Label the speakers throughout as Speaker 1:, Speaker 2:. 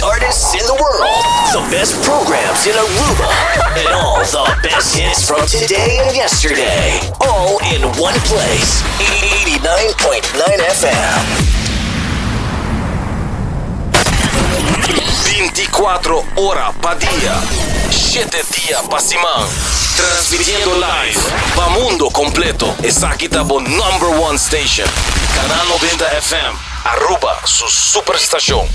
Speaker 1: artists in the world, the best programs in Aruba, and all the best hits from today and yesterday. All in one place. 89.9 FM.
Speaker 2: 24 ora pa dia, 7 dia pa siman. Transmitiendo live pa mundo completo. Esaki ta bo number one station. Canal 90 FM, Aruba su superstacion.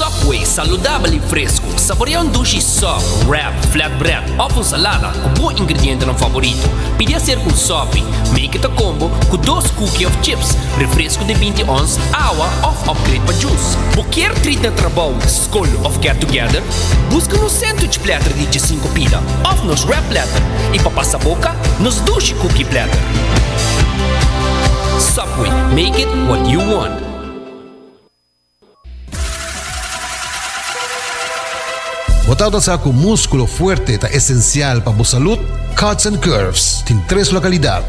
Speaker 3: Subway, saludabel y fresco. Saborea un dushi sub, wrap, flatbread of un salada cu bo ingredientenan favorito. Pidi acerca un sopi, make it a combo cu dos cookie of chips, refresco di binti ons, awa of upgrade pa juice. Bo kier treat na trabou, scol of get together? Busca nos sandwich platter di djesinco pida of nos wrap platter y pa pasa boca, nos dushi cookie platter. Subway, make it what you want.
Speaker 4: Bo tabata sa ku múskulo fuerte ta esensial pa bo salud? Cuts and Curves tin tres lokalidat,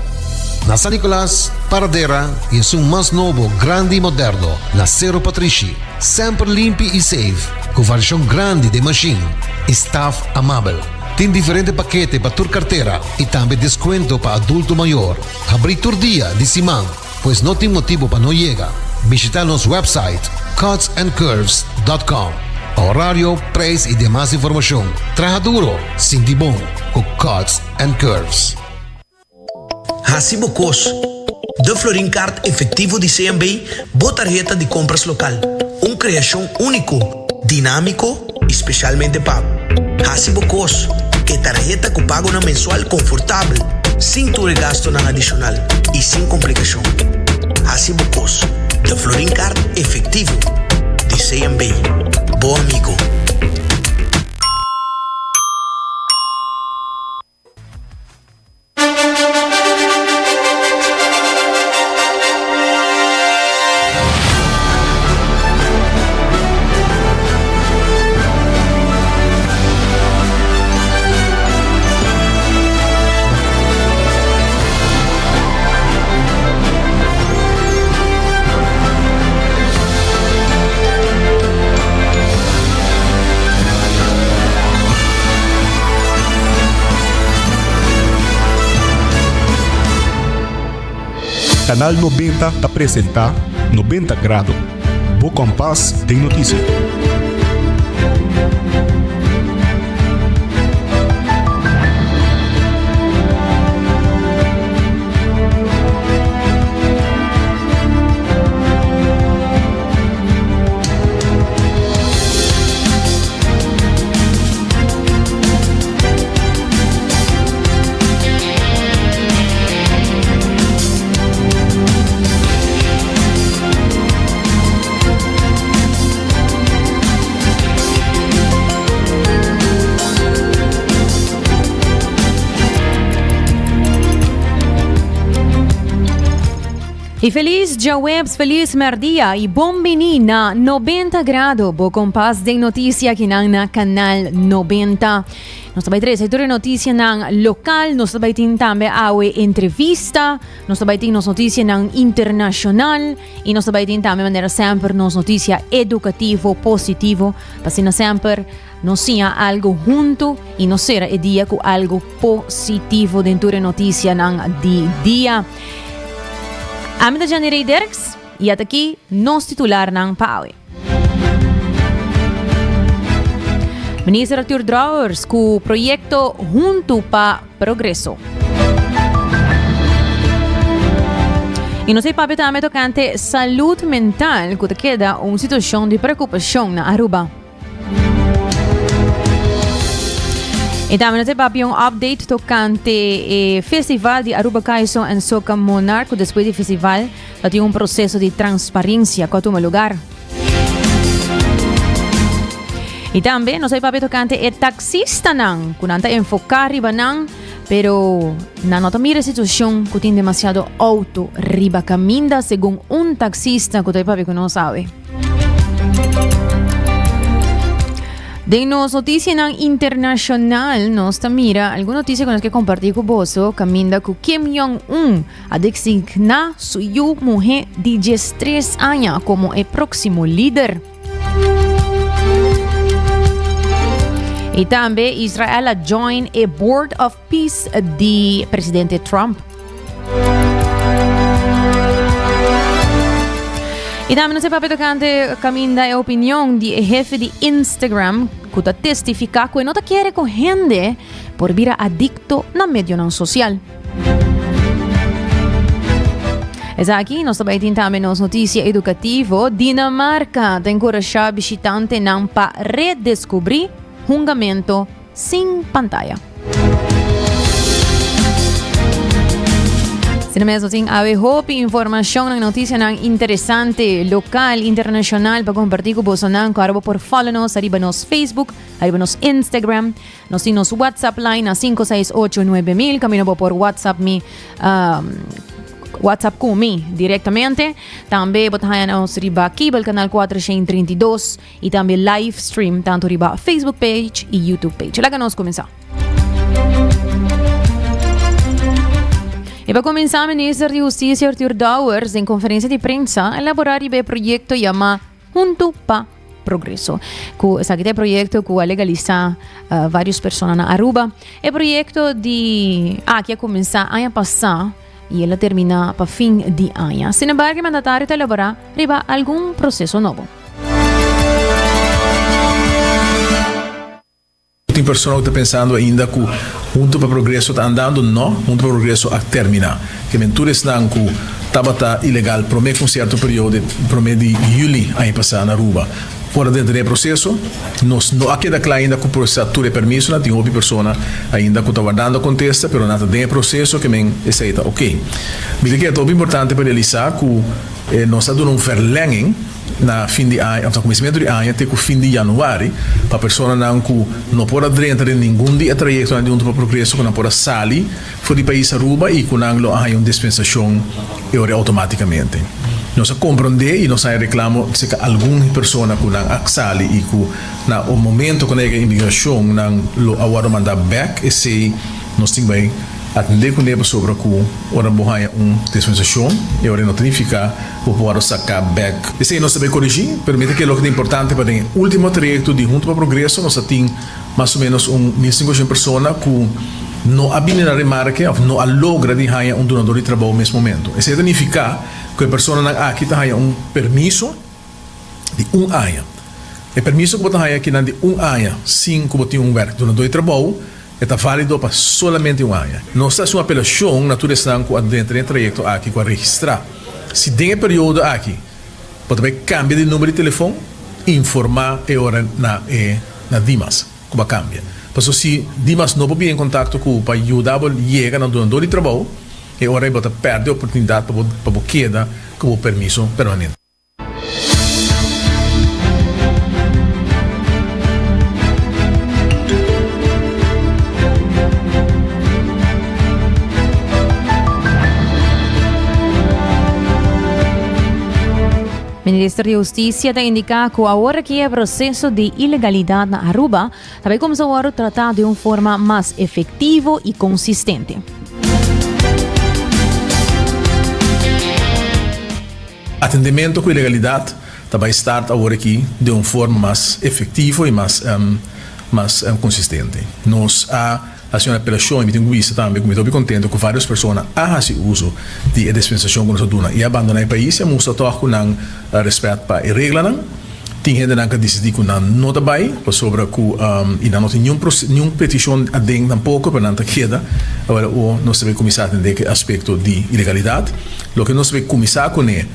Speaker 4: na San Nicolas, Paradera i esun mas nobo, grandi i moderno na Sero Patrishi. Semper limpi i safe, ku variashon grandi den mashin i staf amabel. Tin diferente pakete pa tur kartera i tambe deskuento pa adulto mayor. Habrí tur dia di siman. Pues no tin motibo pa no yega. Bishita nos website cutsandcurves dot com pa horario, prijs y demas informacion. Traha duro, sinti bon cu Cuts and Curves.
Speaker 5: Hasi bo kos. De Florin Card Efectivo di CMB, bo tarheta di compras local. Un creacion unico, dinamico y specialmente pa bo. Hasi bo kos, e tarheta ku pagonan mensual konfortabel, sin tur e gastonan adishonal i sin komplikashon. Hasi bo kos, de Florin Card Efectivo di CMB. Bo amigo.
Speaker 6: Canal 90 ta presenta 90 Grado, bo kompas den notisia.
Speaker 7: Y feliz djaweps, feliz merdia y bon bini na 90 Grado, bo kompas den noticia kinan na Canal 90. Nos ta bai trece tur e noticianan local, nos ta bai tin tambe awe entrevista, nos ta bai tin nos noticianan internacional y nos ta bai tin tambe manera semper nos noticia educativo positivo, pa asina semper nos siña algo hunto y nos cera e dia cu algo positivo den tur e noticianan di dia. Ami ta Jenny Ray Dirks y ata aki nos titularnan pa awe. Minister Arthur Drouwers ku proyekto Huntu pa Progreso. I nos ei papia tambe tokante salud mental ku ta keda un situashon di preokupashon na Aruba. I tambe nos ei papia un update tokante e festival di Aruba Kaiso en Soca Monarch ku despues di festival Ta tin un proceso di transparencia cu a tuma lugar. Y tambe nos hay papia tocante e taxistanan, cu nan ta enfoca riba nan, pero nan no ta mira e situacion cu tin demasiado auto riba caminda, segun un taxista cu ta papia cu nos awe. Den nos noticianan internacional nos ta mira algun noticia cu nos ke comparti cu boso caminda cu Kim Jong-un a designa su yu muhe di 13 aña como e proximo lider. Y tambe Israel a join e Board of Peace di presidente Trump. Y tambe nos e papia tocante caminda e opinion di e jefe di Instagram cu ta testifica cu e no ta kere cu hende por bira adicto na medionan social. Esaki nos ta bay tin tambe nos noticia educativo. Dinamarca ta encourasha bishitantenan pa redescubri hungamento sin pantaya. Asina mes nos tin awe hopi informacionnan, noticianan interesante, local, internacional pa comparti cu bosonan. Cu ahora bo por follow nos ariba nos Facebook, ariba nos Instagram. Nos tin nos WhatsApp line na 568 9000. Camino bo por WhatsApp mi um, WhatsApp cu mi directamente. Tambe bo ta haya nos riba cable canal 432. Y tambe live stream tanto riba Facebook page y YouTube page. Laga nos comenzá. Y pa comenzá, Minister di Husticia Arthur Dowers den conferencia di prensa a elabora riba e proyecto yama Hunto pa Progreso. Cu esaki ta e proyecto cu a legalisa uh, varios persona na Aruba. E proyecto di aki a comenzá aña pasá y el a termina pa fin di aña. Sin embargo, e mandatario ta elabora riba algun proceso nobo.
Speaker 8: Tin persona ku ta pensando ainda ku Hunto pa Progreso ta andando? No, Hunto pa Progreso a terminá. Ke men tur esnan ku tabata ilegal promé ku un sierto periodo, promé di yüli aña pasá na Aruba, por a drenta den e proseso. Nos no a keda kla ainda ku prosesá tur e permisonan. Tin hopi persona ainda ku ta wardando kontesta, pero nan ta den e proseso, ke men esei ta oke. Mi ta kere ta hopi importante pa realisá ku nos a duna un verlenging. Na fin di aña òf na kuminsamentu di aña te ku fin di yanuari pa personanan ku no por a drenta den ningun di e trayektonan di Hunto pa Progreso ku nan por a sali for di pais Aruba i ku nan lo a haña un dispensashon e ora outomátikamente. Nos a komprondé i nos a haña reklamo serka algun persona ku nan a sali i ku na un momento ku nan yega imigrashon nan lo a wòrdu mandá bèk. Esei nos tin bai atendé kuné pasobra ku ora bo haña un dispensashon e ora no ta nifiká Bo por wòrdu saká bèk. Esei nos ta bai korigí, pero mi ta kere loke ta importante pa den e último trayekto di Hunto pa Progreso nos a tin mas o ménos un 1500 persona ku no a bini na remarke òf no a logra di haña un dunador di trabou mes momento. Esei ta nifiká ku e personanan aki ta haña un permiso di un aña. E permiso ku bo ta haña akinan di un aña sin ku bo tin un wèrk dunador di trabou, E ta válido pa solamente un aña. Nos ta hasi un apelashon na tur esnan ku a drenta den e trayekto aki ku a registrá. Si den e periodo aki bo ta bai kambia di number di telefon, informá e ora na e na Dimas ku bo a kambia. Pasobra si Dimas no por bini en kontakto ku bo pa yuda bo yega na un dunadó di trabou, e ora ei bo ta pèrdè e oportunidat pa bo pa bo keda ku bo permiso permanente.
Speaker 7: Minister di Husticia ta indica cu awor aki e proceso di ilegalidad na Aruba ta bay cuminsa wordo trata di un forma mas efectivo y consistente.
Speaker 8: Atendimento ku ilegalidat ta bai start awor aki den un forma mas efektivo i mas mas konsistente. Nos a hasi un apelashon i mi tin ku bisa tambe ku mi ta hopi kontento ku vários persona a hasi uso di e dispensashon ku nos a duna i a bandoná e pais i a mustra tòg ku nan rèspèt pa e reglanan. Tin hendenan ku a disidí ku nan no ta bai pasobra ku i nan no tin niun niun petishon aden tampoko pero nan ta keda. Awor o nos ta bai kuminsá atendé ku e aspekto di ilegalidat. Loke nos ta bai kuminsá kuné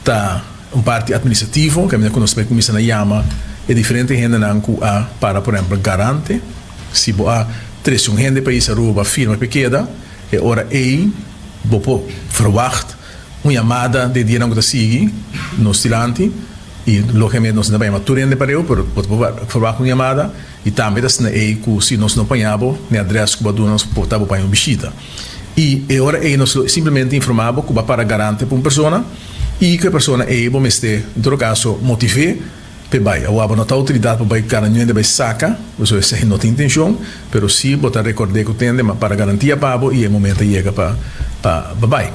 Speaker 8: ta un parti atministrativo, kaminda ku nos ta bai kuminsá na yama e diferente hendenan ku a para por ehèmpel garante. Si bo a trese un hende pais Aruba firma p'e keda, e ora ei bo por verwagt un yamada den dianan ku ta sigui nos dilanti i lógikamente nos no ta bai yama tur hende pareu, pero bo ta por verwagt un yamada i tambe ta asina ei ku si nos no paña bo n'e adrès ku bo a duna nos por ta bo paña un bishita. I e ora ei nos lo simplemente informá bo ku bo a para garante pa un persona i ku e persona ei bo mester en todo kaso motiv'é. p'e bai. Awor bo no ta outoridat pa bai kana niun hende bai saka, pasobra esei no ta intencion, pero si bo ta rekord'é ku tende ma para garantia pa bo i e momento a yega pa pa bai.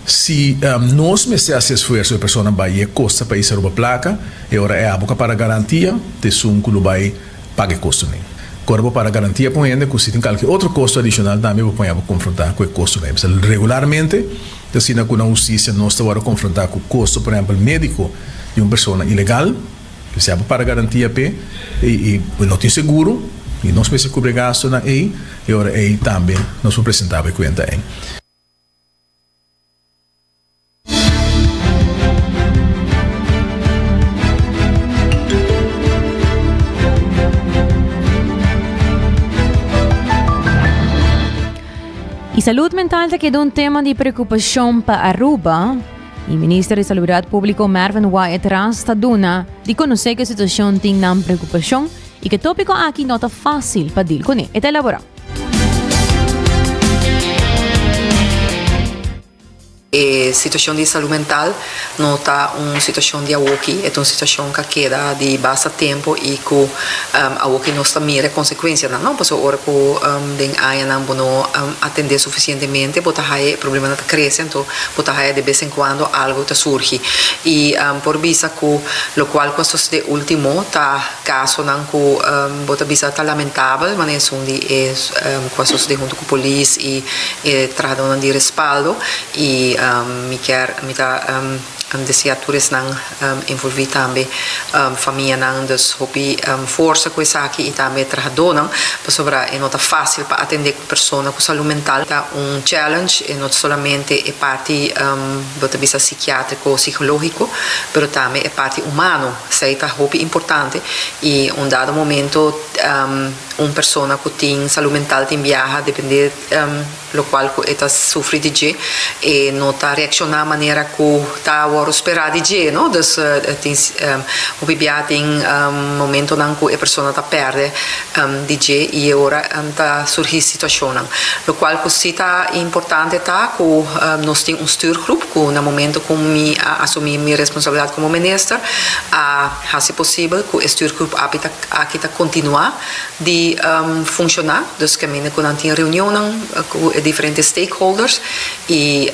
Speaker 8: Si nos mester hasi esfuerso e persona bai i e kosta pais Aruba plaka, e ora e abo ka para garantia ta esun ku lo bai paga e kostonan. Ku ora bo para garantia pa un hende ku si tin kalke otro kosto adishonal tambe bo pon abo konfrontá ku e kostonan. Regularmente ta asina ku na hustisia nos ta wòrdu konfrontá ku kosto por ehèmpel médiko di un persona ilegal, si abo para garantia p'e i bo no tin seguro i nos mester kubri e gastonan ei, e ora ei tambe nos por presentá bo e kuenta ei.
Speaker 7: Y salud mental ta keda un tema di preocupacion pa Aruba. Y Minister di Salubridad Publico Mervin Wyatt Ras ta duna di conoce cu e situacion tin nan preocupacion y cu e topico aki no ta facil pa deal cune. E ta elabora.
Speaker 9: E situacion di salud mental no ta un situacion di awoki, e ta un situacion cu a keda di basta tempo y cu awoki nos ta mira e consecuencianan, no? Pasobra ora cu den añanan bo no atende suficientemente bo ta haya e problemanan ta crece, anto bo ta haya de bes en cuando algo ta surgi. Y por bisa cu locual cu a sucede ultimo ta casonan cu bo ta bisa ta lamentabel, manera esun di e cu a sucede hunto cu polis y e trahadónan di respaldo y mi kier mi ta desea tur esnan envolví tambe famianan dus hopi forsa ku esaki y tambe e trahadónan pasobra e no ta fácil pa atendé ku persona ku salú mental ta un challenge e no ta solamente e parti bo ta bisa sikiátriko sikológiko pero tambe e parti humano esei ta hopi importante y un dado momento Un persona ku tin salú mental tin biaha depende lokual ku e ta sufri di dje, e no ta reakshoná manera ku ta wòrdu sperá di dje, no. Dus tin hopi biaha tin momentonan ku e persona ta pèrdè di dje i e ora ta surgí situashonnan. Lokual ku si ta importante ta ku nos tin un stuurgroep ku na momento ku mi a asumí mi responsabilidat komo minister a hasi posibel ku e stuurgroep api ta Aki ta kontinuá di funshoná, dus kaminda ku nan tin reunionnan ku e diferente stakeholders i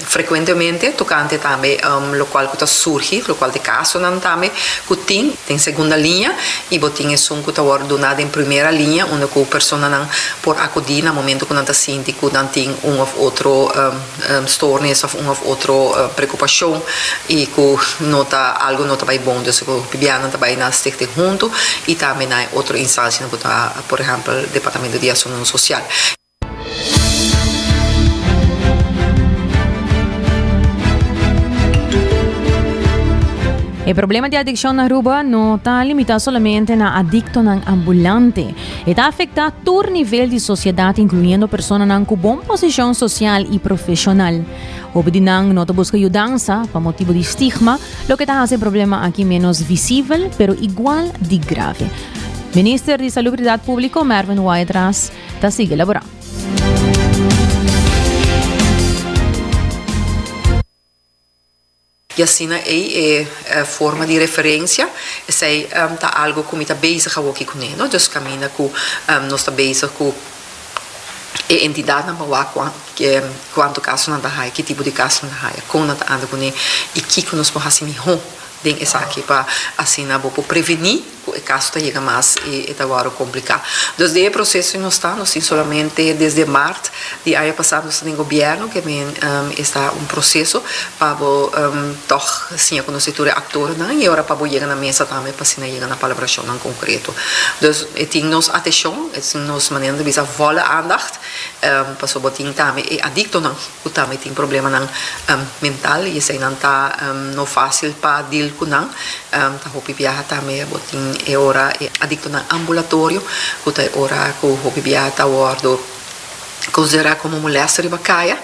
Speaker 9: frekuentemente tokante tambe lokual ku ta surgi, lokual di kasonan tambe ku tin den segunda liña i bo tin esun ku ta wòrdu duná den primera liña unda ku personanan por akudí na momento ku nan ta sinti ku nan tin un òf otro Stoornis of un of otro preocupacion y cu no ta algo no ta bay bon dus cu hopi bianan ta bay na Stichting Hunto y tambe na e otro instancianan cu ta por ehempel Departamento di Asuntonan Social.
Speaker 7: E problema di adiccion na Aruba no ta limita solamente na adictonan ambulante. E ta afecta tur nivel di sociedad incluyendo personanan cu bon posicion social y profesional. Hopi di nan no ta busca yudansa pa motibo di stigma, loke ta haci e problema aki menos visibel pero igual di grave. Minister di Salubridad Publico Mervin Wyatt-Ras ta sigui elabora.
Speaker 9: I asina ei e forma di referensia, esei ta algu ku mi ta bezig awoki kuné, no? Dus kaminda ku nos ta bezig ku e entidatnan pa wak kuantu kasonan ta haya, ki tipo di kasonan ta haya, kon nan ta anda kuné i kiko nos por hasi mihó den esaki pa asina bo por prevení ku e kaso ta yega mas i e ta wòrdu kompliká. Dus den e proseso nos ta, nos tin solamente desde mart di aña pasá nos ta den gobièrnu ke men esta un proseso pa bo tòg siña konosé tur e aktornan i ora pa bo yega na mesa tambe pa asina yega na palabrashonnan konkreto. Dus e tin nos ateshon, e tin nos manera nan ta bisa volle aandacht pasobra bo tin tambe e adiktonan. ku tambe tin problemanan mental i eseinan ta no fásil pa deal ku nan. Ta hopi biaha tambe bo tin e ora e adiktonan ambulatorio ku ta e ora ku hopi biaha ta wòrdu Konsiderá komo molèster riba kaya.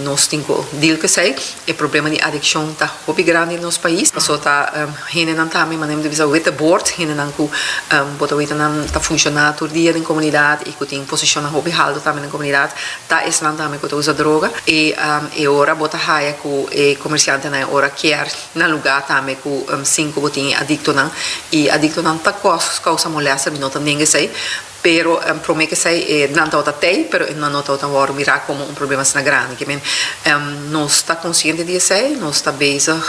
Speaker 9: Nos tin ku deal ku esei. E problema di adikshon ta hopi grandi den nos pais. Pasobra ta hendenan tambe, manera mi ta bisa, witte bord, hendenan ku bo ta weta nan ta funshoná tur dia den komunidat i ku tin posishonnan hopi haltu tambe den komunidat, ta esnan tambe ku ta usa droga. I e ora bo ta haya ku e komersiantenan e ora kier na lugá tambe ku sin ku bo tin e adiktonan. I adiktonan ta kousa molèster, mi no ta nenga esei. Pero promé ku esei e nan tabata tei, pero e nan no tabata wòrdu mirá komo un problema asina grandi. Ke men nos ta konsiente di esei, nos ta bezig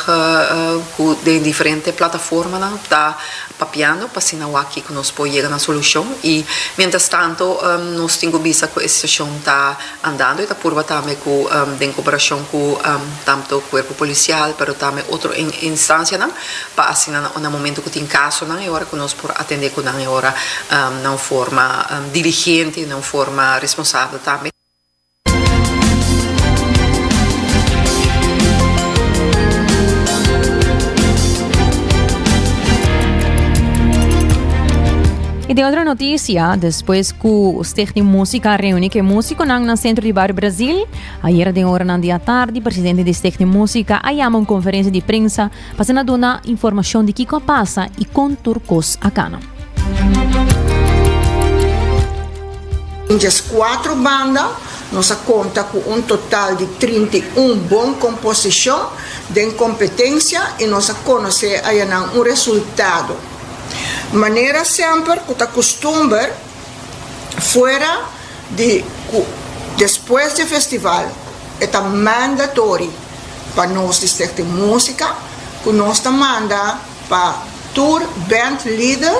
Speaker 9: ku den diferente plataformanan ta papiando pa asina wak kiko nos por yega na solushon. I miéntras tanto nos tin ku bisa ku e situashon ta andando i ta purba tambe ku den koperashon ku tanto kuerpo polisial pero tambe otro instansianan. Pa asina na momento ku tin kasonan e ora ku nos por atendé ku nan e ora na un forma diligente, na un forma responsabel tambe.
Speaker 7: Y den otro noticia, despues cu Stichting Musica a reuni cu e musiconan na Centro di Bario Brasil, ayera den oranan di atardi, presidente di Stichting Musica a yama un conferencia di prensa Pa asina duna informashon di kiko a pasa i kon tur kos a kana.
Speaker 10: Den dieskuatro banda nos a konta ku un total di 31 bon komposishon den kompetensia i nos a konosé ayanan un resultado. Manera semper ku ta kustumber fuera di ku despues di festival e ta mandatory. Pa nos di Stichting Musica cu nos ta manda pa tur band leader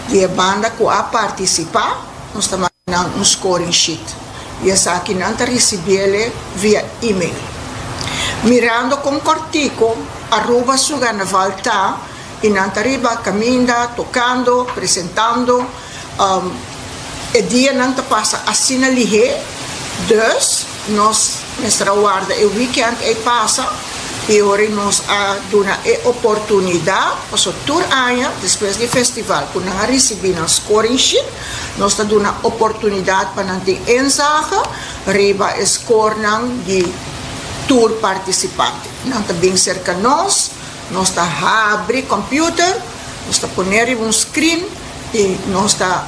Speaker 10: di e banda cu a participa, nos ta manda nan un scoring sheet y esaki nan ta ricibiele via email. Mirando con cortico Aruba su carnaval ta y nan ta riba caminda tocando, presentando, E dianan ta pasa asina lihé, dus nos mester a warda e weekend ei pasa i ora nos a duna e oportunidat, pasobra tur aña despues di festival ku nan a risibí nan scoring sheet, nos ta duna oportunidat pa nan tin inzage riba e scorenan di tur partisipante. Nan ta bin serka nos, nos ta habri computer, nos ta pone riba un screen. I nos ta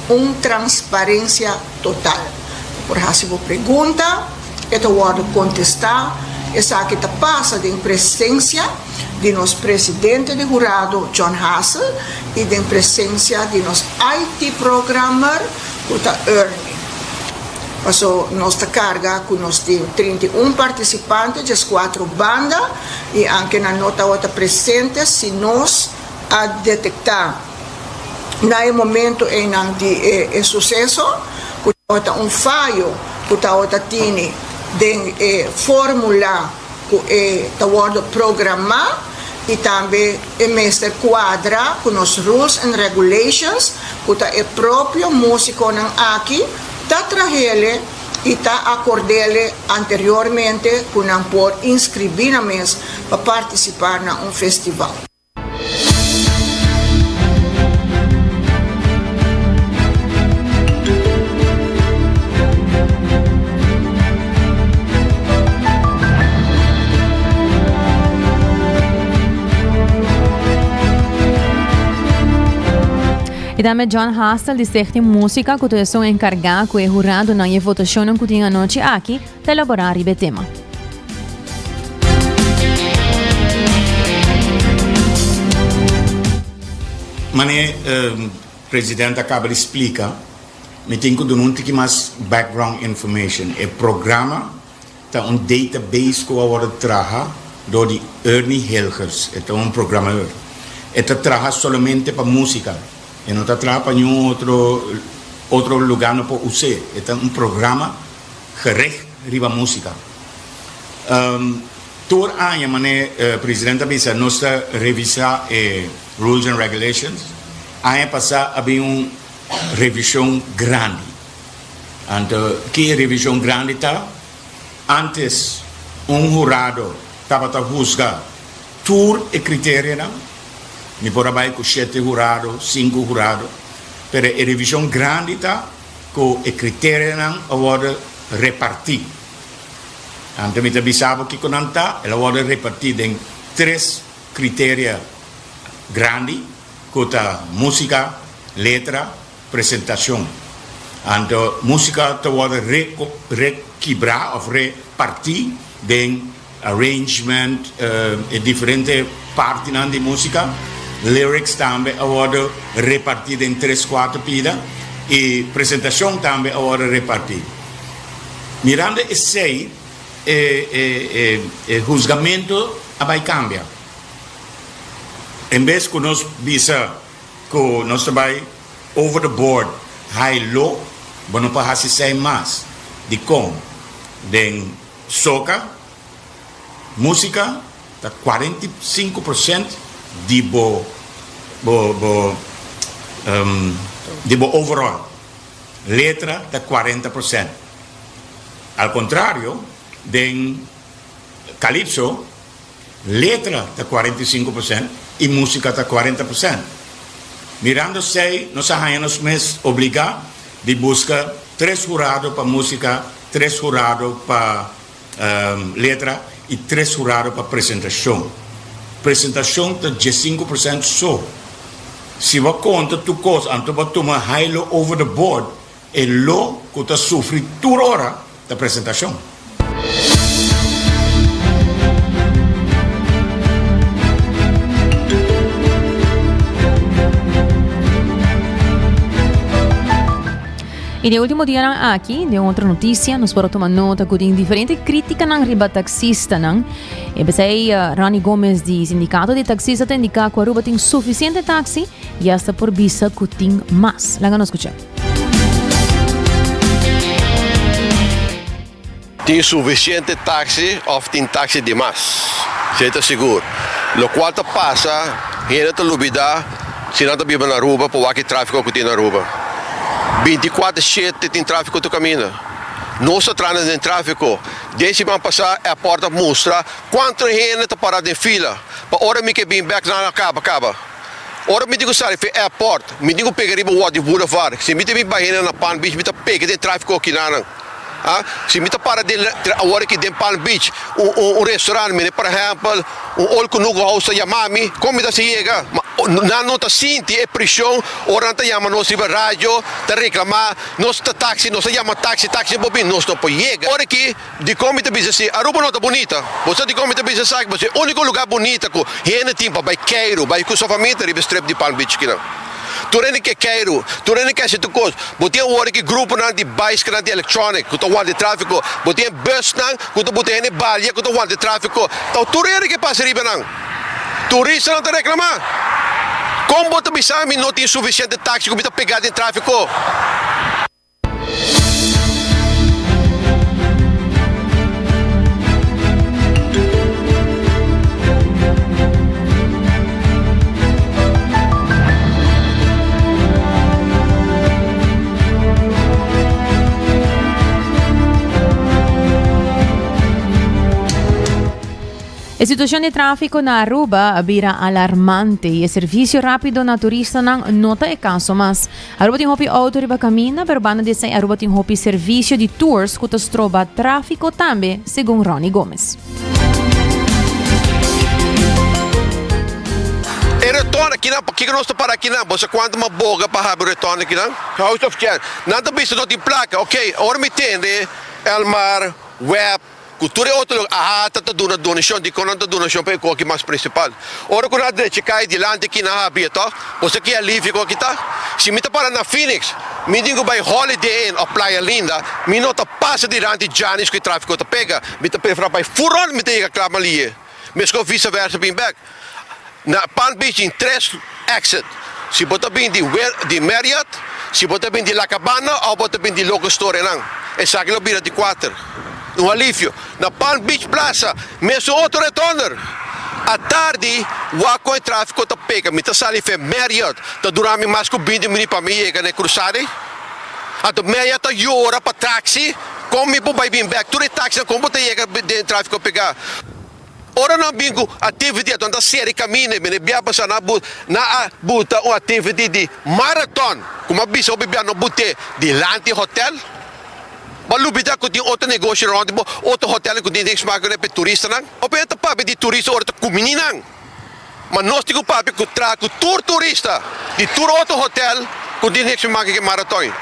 Speaker 10: un transparencia total. Bo por haci bo pregunta, e ta wordo contesta. Esaki ta pasa den presencia di nos presidente di hurado John Hassel y den presencia di nos IT programmer cu ta Ernie. Paso nos ta carga cu nos tin 31 participante, diescuatro banda y anke nan no tawata presente si nos a detecta na e momento einan di e suceso cu tabata un fayo cu tabata tini den e formula cu e ta wordo programa y tambe e mester cuadra cu nos rules and regulations cu ta e propio musiconan aki ta trahele y ta acordele anteriormente cu nan por inscribi nan mes pa participa na un festival.
Speaker 7: Y tambe John Hassel di Stichting Musica cu ta esun encarga cu e huradonan y e votacionnan cu tin anochi aki ta elabora riba e tema.
Speaker 11: Mane president a caba di splica, mi tin cu duna un tiki mas background information. E programa ta un database cu a wordo traha door di Ernie Hilgers. E ta un programeur. E ta traha solamente pa musica. E no ta traha pa niun otro otro lugar no por us'e. E ta un programa gericht riba musica. Tur aña, mane president a bisa, nos ta revisa e rules and regulations. Aña pasa a bin un revision grandi. Anto ki e revision grandi ta? Antes un hurado tabata husga tur e criterianan. Mi por a bai cu shete hurado, cinco hurado. Pero e revision grandi ta. ku e kriterianan a wòrdu repartí. Anto mi ta bisa bo kiko nan ta, el a wòrdu repartí den tres kriteria grandi ku ta músika, letra, presentashon. Anto músika ta wòrdu rekibrá òf repartí den arrangement, e diferente partinan di músika. Lyrics tambe a wòrdu repartí den tres kuater pida i presentashon tambe a wòrdu repartí. Mirando esei e e huzgamentu a bai kambia. En bes ku nos bisa ku nos ta bai over the board high low, bo no por hasi esei mas. Dikon? Den soka, músika ta 45 prosènt di bo bo bo di bo overall. Letra ta 40%. Al kontrario, den Calypso, letra ta 45% i músika ta 40%. Mirando esei, nos a haña nos mes obligá di buska tres hurado pa músika, tres hurado pa letra i tres hurado pa presentashon. Presentashon ta 15% so. Si bo a konta tur kos, anto bo a tuma high-low over the board, e lo ku ta sufri tur ora ta presentashon.
Speaker 7: I den último dianan aki, den otro notisia, nos por a tuma nota ku tin diferente krítikanan riba taksistanan. E p'esei Ronnie Gomez di Sindikato di Taksista ta indiká ku Aruba tin sufisiente taksi i asta por bisa ku tin mas. Laga nos skucha.
Speaker 12: Tin sufisiente taksi òf tin taksi di mas? Esei ta sigur. Lokual ta pasa, hende ta lubidá si nan ta biba na Aruba por wak e tráfiko ku tin na Aruba. Binti kuater shete tin tráfiko tur kaminda. Nos ta trahando den tráfiko. Den siman pasá airport a mustra kuantu hende ta pará den fila pa ora mi ke bin bèk nan a kaba kaba. Ora mi tin ku sali for airport mi tin ku pega riba Wadi Boulevard. Si mi ta bin bai hende na Palm Beach mi ta pega den tráfiko akinanan. Ah, si mi ta para den awor aki den Palm Beach un un restaurant mene por ehempel un Old Kunuku House ta yama mi kon mi ta hasi yega? Ma nan no ta sinti e presion ora nan ta yama nos riba radio ta reclama nos ta taxi nos ta yama taxi taxi no por bini nos no por yega. Ora aki dikon mi ta bisa si Aruba no ta bunita? Bo sa dikon mi ta bisa esaki? Pasobra e uniko lugar bunita ku hende tin pa bai keiru bai ku su famia ta riba e strip di Palm Beach kinan. Tur hende ke keiru, tur hende ke hasi tur kos. Bo tin awor ki gruponan di baiskelnan di electronic ku ta wanta e trafiko. Bo tin e busnan ku ta buta hende balia ku ta wanta e trafiko. Ta tur hende ke pasa riba nan. Turistanan ta reklamá. Kon bo ta bisa mi no tin sufisiente taksi ku mi ta pegá den trafiko?
Speaker 7: E situacion di trafico na Aruba a bira alarmante y e servicio rapido na turistanan no ta e caso mas. Aruba tin hopi auto riba caminda, pero banda di esei Aruba tin hopi servicio di tours cu ta stroba trafico tambe, segun Ronnie Gomez.
Speaker 12: E retorno akinan, pakiko nos ta para akinan? Bo sa kuantu mas boga pa habri retorno akinan? House of Chance. Nan ta bisa no tin plaka. Ok, ora mi tende Elmar, Web, Ku tur e otro loke ahata ta duna donashon, dikon nan ta donashon pa e koki mas prinsipal? Ora ku nan a drecha kai dilanti ki nan a habia tòg? Bo sa ki alivio ku aki ta? Si mi ta para na Phoenix, mi tin ku bai Holiday Inn òf Playa Linda, mi no ta pasa dilanti Giannis ku e tráfiko ta pega, mi ta preferá bai Furon, mi ta yega kla Malie. Meskos visa versa bin bèk. Na Palm Beach tin tres exit. Si bo ta bin di di Marriott, si bo ta bin di La Cabana of bo ta bin di Local Storenan. Esaki lo bira di kuater. Un alivio. Na Palm Beach Plaza mesun otro retonder. Atardi wak kon e trafiko ta pega. Mi ta sali fe Marriott. Ta dura mi mas ku binti minüt pa mi yega na e krusada ei. Anto Marriott ta yora pa taxi. Kon mi por bai bin bek? Tur e taxinan kon bo ta yega den e trafiko pega? Ora nan bin ku activity ato nan ta seri kaminda i bini bia pasa nan a nan a buta un activity di marathon ku mi a bisa hopi bia no but'é dilanti hotel. Bo a lubida ku tin otro negoshi rònt bo, otro hotelnan ku tin niks mas ku pa e turistanan. Hopi hende ta papia di turista ora ta kumini nan. Ma nos tin ku papia ku traha ku tur turista di tur otro hotel ku tin niks mas ku e marathon.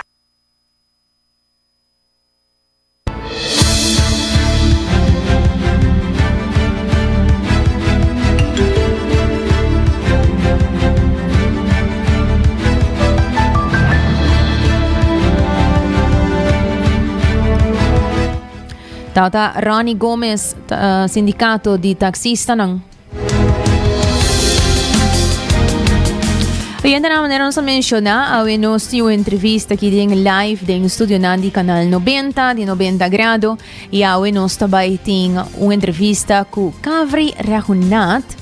Speaker 7: Tata Ronnie Gomez, sindicato di taxistanan. Oyentenan, manera nos a menciona, awe nos tin un entrevista aki den live den studionan di Canal 90, di 90 Grado. Y awe nos ta bay tin un entrevista cu Kavri Raghunath,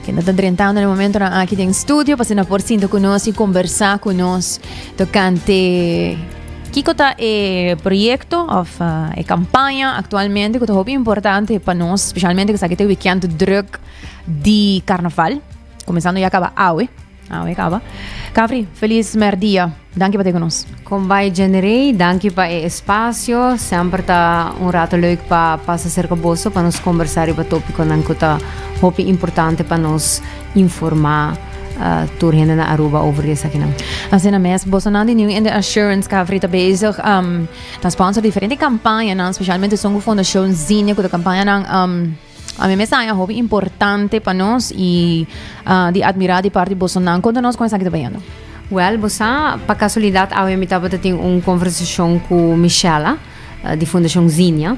Speaker 7: kende ta drentando na e momentonan aki den studio pa asina por sinta cu nos y conversa cu nos tocante kico ta e proyecto of e campaña actualmente cu ta hopi importante pa nos, specialmente cu esaki ta e weekend druk di carnaval, comenzando ya caba awe. Awe kaba. Kafri, felis merdia. Danki pa te ku nos.
Speaker 13: Kon bai Jennerey, danki pa e espasio. Semper ta un rato leuk pa pasa serka boso pa nos kombersá riba topikonan ku ta hopi importante pa nos informá tur hende na Aruba over di esakinan.
Speaker 7: Asina mes, bosonan di New India Assurance, Kafri ta bezig ta sponsor diferente kampañanan, spesialmente esun ku Fundashon Zinnia ku ta kampañanan A mi mes haña hopi importante pa nos y di admira di parti bosonan. Conta nos con esaki ta bayendo.
Speaker 13: Wel, bo sa, pa casualidad awe mi tabata tin un conversacion cu Michella di Fundacion Zinnia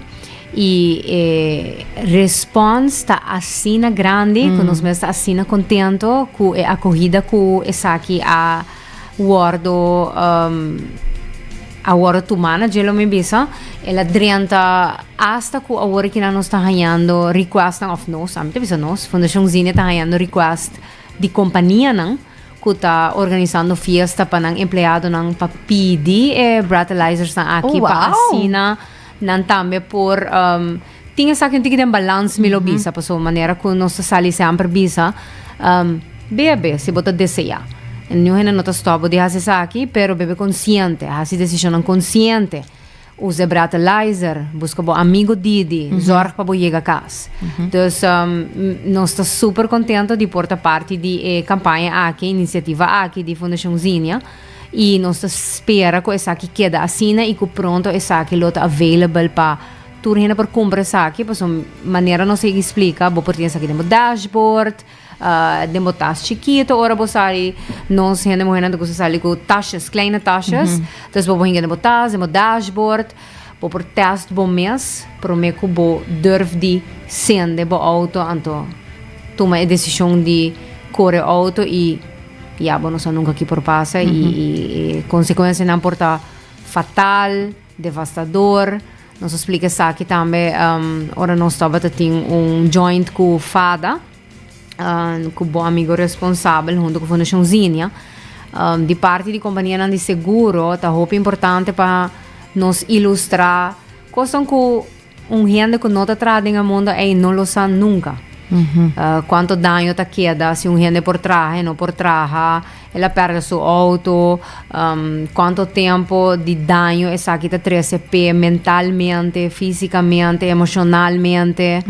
Speaker 13: y e respons ta asina grandi cu nos mes ta asina contento cu e acogida cu esaki a wordo a wordo tuma na dje lo mi bisa. El a drenta hasta cu awor kinan nos ta hañando requestnan of nos, ami ta bisa nos, Fundacion Zinnia ta hañando request di companianan cu ta organisando fiesta pa nan empleadonan pa pidi e breathalyzersnan aki pa asina nan tambe por tin esaki un tiki den balans mi lo bisa pasobra manera ku nos ta sali semper bisa bebe si bo ta desea niun hende no ta stòp bo di hasi esaki pero bebe konsiente hasi desishonnan konsiente usa e breathalyzer buska bo amigo didi zòrg pa bo yega kas dus nos ta super kontento di por ta parti di e kampaña aki inisiativa aki di Fundashon Zinia. Y nos ta spera cu esaki keda asina y cu pronto esaki lo ta available pa tur hende por cumpra esaki. Pasobra manera nos a yega splica, bo por tin esaki den bo dashboard, den bo tas chikito ora bo sali. Nos hende muhernan ta gusta sali cu tasjes, kleine tasjes. Dus bo por hinca den bo tas, den bo dashboard. Bo por test bo mes prome cu bo durf di sende bo auto anto tuma e decision di core auto y Ya bo no sa nunca ki por pasa y e consecuencianan por ta fatal, devastador. Nos a splica esaki tambe ora nos tabata tin un joint cu FADA, cu Bo Amigo Responsabel hunto cu Fundacion Zinia. Di parti di companianan di seguro ta hopi importante pa nos ilustra cosnan cu Un hende ku no ta traha den e mundo ei no lo sa nunka. Kuantu daño ta keda si un hende por traha e no por traha, el a pèrdè su outo, kuantu tempu di daño esaki ta trese p'e mentalmente, físikamente, emoshonalmente.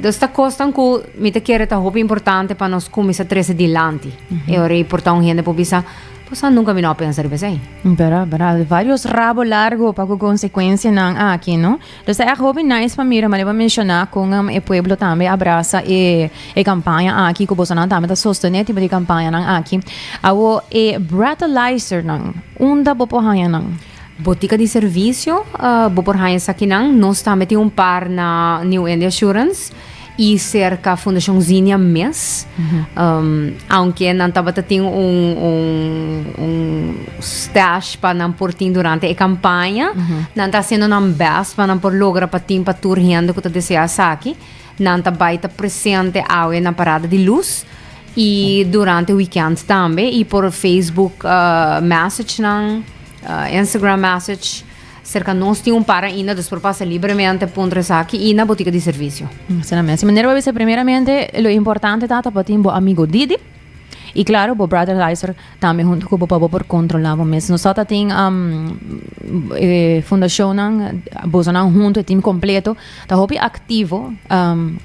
Speaker 13: Dus ta kosnan ku mi ta kere ta hopi importante pa nos kuminsá trese dilanti. E ora ei por ta un hende por bisa, Bo sa nunka mi no a pensa riba esei.
Speaker 7: Bera, bera. Varios rabo largo pa ku konsekuensianan aki, no? Dus ta ègt hopi nice pa mira, manera bo a menshoná kon e pueblo tambe a brasa e e kampaña aki, ku bosonan tambe ta sostené tipo di kampañanan aki. Awor e breathalyzernan, unda bo por haña nan?
Speaker 13: Botica di servicio, bo por haña esakinan. Nos tambe tin un par na New India Assurance y cerca Fundacion Zinia mes. Aunke nan tabata tin un, un, un stash pa nan por tin durante e campaña, nan ta haciendo nan best pa nan por logra pa tin pa tur hende cu ta desea esaki. Nan ta bay ta presente awe na Parada di Luz y durante weekend tambe y por Facebook message nan. Instagram message. Serka nos tin un par ainda, dus por pasa libremente puntra esaki i na botika di servisio.
Speaker 7: Asina mes. Manera bo a bisa primeramente lo importante ta ta pa tin bo amigo Didi i klaro bo breathalyzer tambe huntu ku bo pa bo por kontrola bo mes. Nos ta tin e fundashonnan bosonan huntu e team kompleto ta hopi aktivo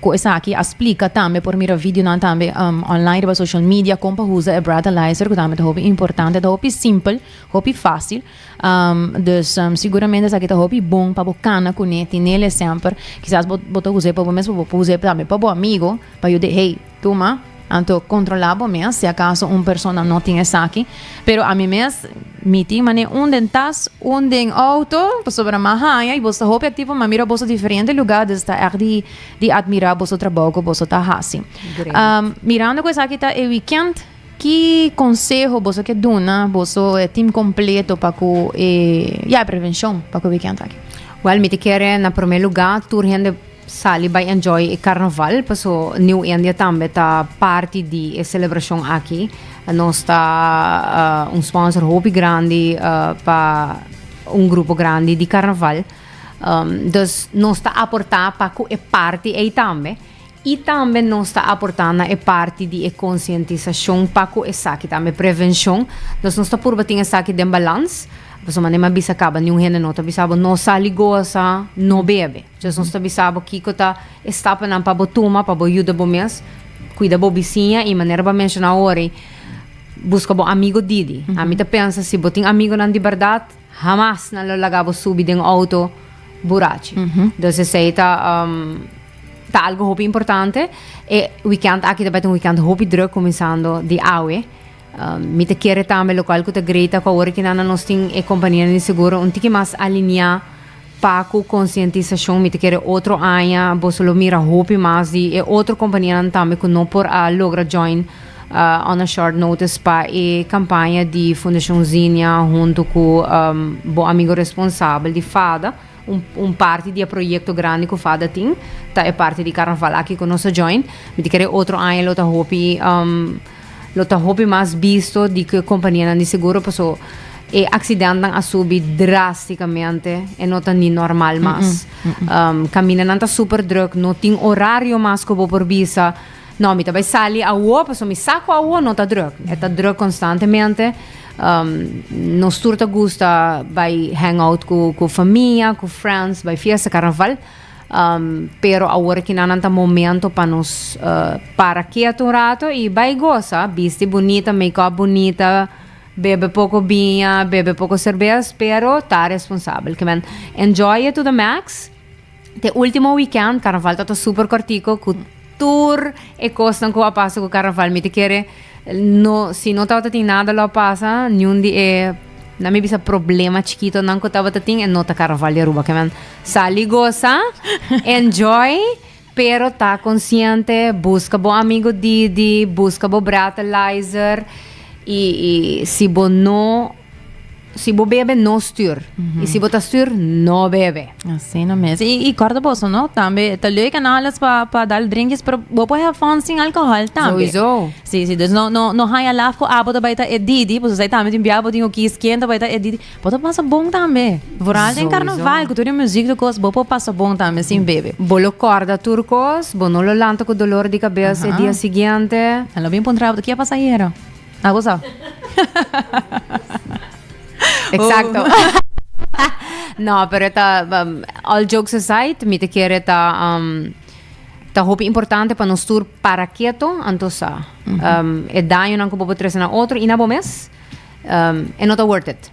Speaker 7: ku esaki a splika tambe por mira videonan tambe online riba social media kon pa usa e breathalyzer ku tambe ta hopi importante ta hopi simpel hopi fasil. Dus siguramente esaki ta hopi bon pa bo kana kuné, tinele semper. Kisas bo bo ta us'é pa bo mes, pero bo por us'é tambe pa bo amigo, pa yud'é, hey, tuma, anto kontrolá bo mes si akaso un persona no tin esaki. Pero ami mes, mi tin manera un den tas, un den outo, pasobra mi a haña i boso ta hopi aktivo, mi a mira boso diferente lugá, dus ta ègt di di atmirá boso trabou ku boso ta hasi. Mirando ku esaki ta e wikènt. Ki konseho boso ke duna boso e team kompleto pa ku e ya e prevenshon pa ku e weekend aki?
Speaker 13: Wèl mi ta kere na promé lugá tur hende sali bai enjoy e karnaval paso New India tambe ta parti di e selebrashon aki. Nos ta un sponsor hopi grandi pa un grupo grandi di karnaval. Dus nos ta aportá pa ku e parti ei tambe. I tambe nos ta aportá na e parti di e konsientisashon pa ku esaki tambe prevenshon. Dus nos ta purba tin esaki den balans. Pasobra manera mi a bisa kaba niun hende no ta bisa bo no sali gosa, no bebe. Just nos ta bisa bo kiko ta e stapanan pa bo tuma pa bo yuda bo mes, kuida bo bisiña i manera bo a menshoná awor ei, buska bo amigo didi. Ami ta pensa si bo tin amigonan di bèrdat, hamas nan lo laga bo subi den outo burachi. Dus esei ta. Ta algo hopi importante. E weekend aki ta bai ta un weekend hopi druk kuminsando di awe. Mi ta kere tambe lokual ku ta great ta ku awor ki nan nos tin e kompanianan di seguro un tiki mas alineá pa ku konsientisashon. Mi ta kere otro aña boso lo mira hopi mas di e otro kompanianan tambe ku no por a logra join on a short notice pa e kampaña di Fundashon Zinia huntu ku Bo Amigo Responsabel di FADA. Un un parti di e proyecto grandi cu fada tin ta e parti di carnaval aki cu nos a join. Mi ta kere otro aña lo ta hopi um, lo ta hopi mas bisto di cu e companianan di seguro paso e accidentnan a subi drasticamente e no ta ni normal mas. Um, camindanan ta super druk, no tin horario mas cu bo por bisa no mi ta bay sali awo paso mi sa cu awo no ta druk. E ta druk constantemente. Um, nos tur ta gusta bai hang out ku, ku famia, ku friends, bai fiesta, carnaval. Um, pero awor ki nan ta momento pa nos uh, para quieto un rato y bai goza, bisti bonita, make up bonita, bebe poco biña, bebe poco cerveza, pero ta responsabel. Ke men, enjoy it to the max. Te ultimo weekend, carnaval ta super cortico, cu tur e cosnan cu a pasa cu carnaval. Mi te kere, no, si no tabata tin nada lo a pasa, niun di e, na mi bisa problema chiquito nan cu tabata tin, e no ta carnaval di Aruba. Ke men, sali goza, enjoy, pero ta consciente, busca bo amigo Didi, busca bo breathalyzer, y, y si bo no Si bo bebe, no stuur. Y si bo ta stuur, no bebe.
Speaker 7: Asina mes. Y, y corda boso, no? Tambe ta leuk en alles pa, pa dal drinkjes, pero bo por have fun sin alcohol tambe.
Speaker 13: Sowieso.
Speaker 7: Sí, sí. Dus no, no, no haya laf cu abo ta bai ta e didi, pasobra esei tambe tin bia bo tin cu kies ken ta bai ta e didi. Bo ta pasa bon tambe. Vooral den
Speaker 13: Sowieso.
Speaker 7: carnaval, cu tur e muziek tur cos, bo por pasa bon tambe sin bebe.
Speaker 13: Bo lo corda tur cos, bo no lo lanta cu dolor di cabes e dia siguiente.
Speaker 7: En lo bin puntra bo, ki a pasa ayera? Abo sa.
Speaker 13: Exacto. No, pero ta um, all jokes aside, mi te kere ta um, ta hopi importante pa nos tur para keto anto sa. Um, e daño nan ku bo por trese na otro i na bo mes, um, e no ta worth it.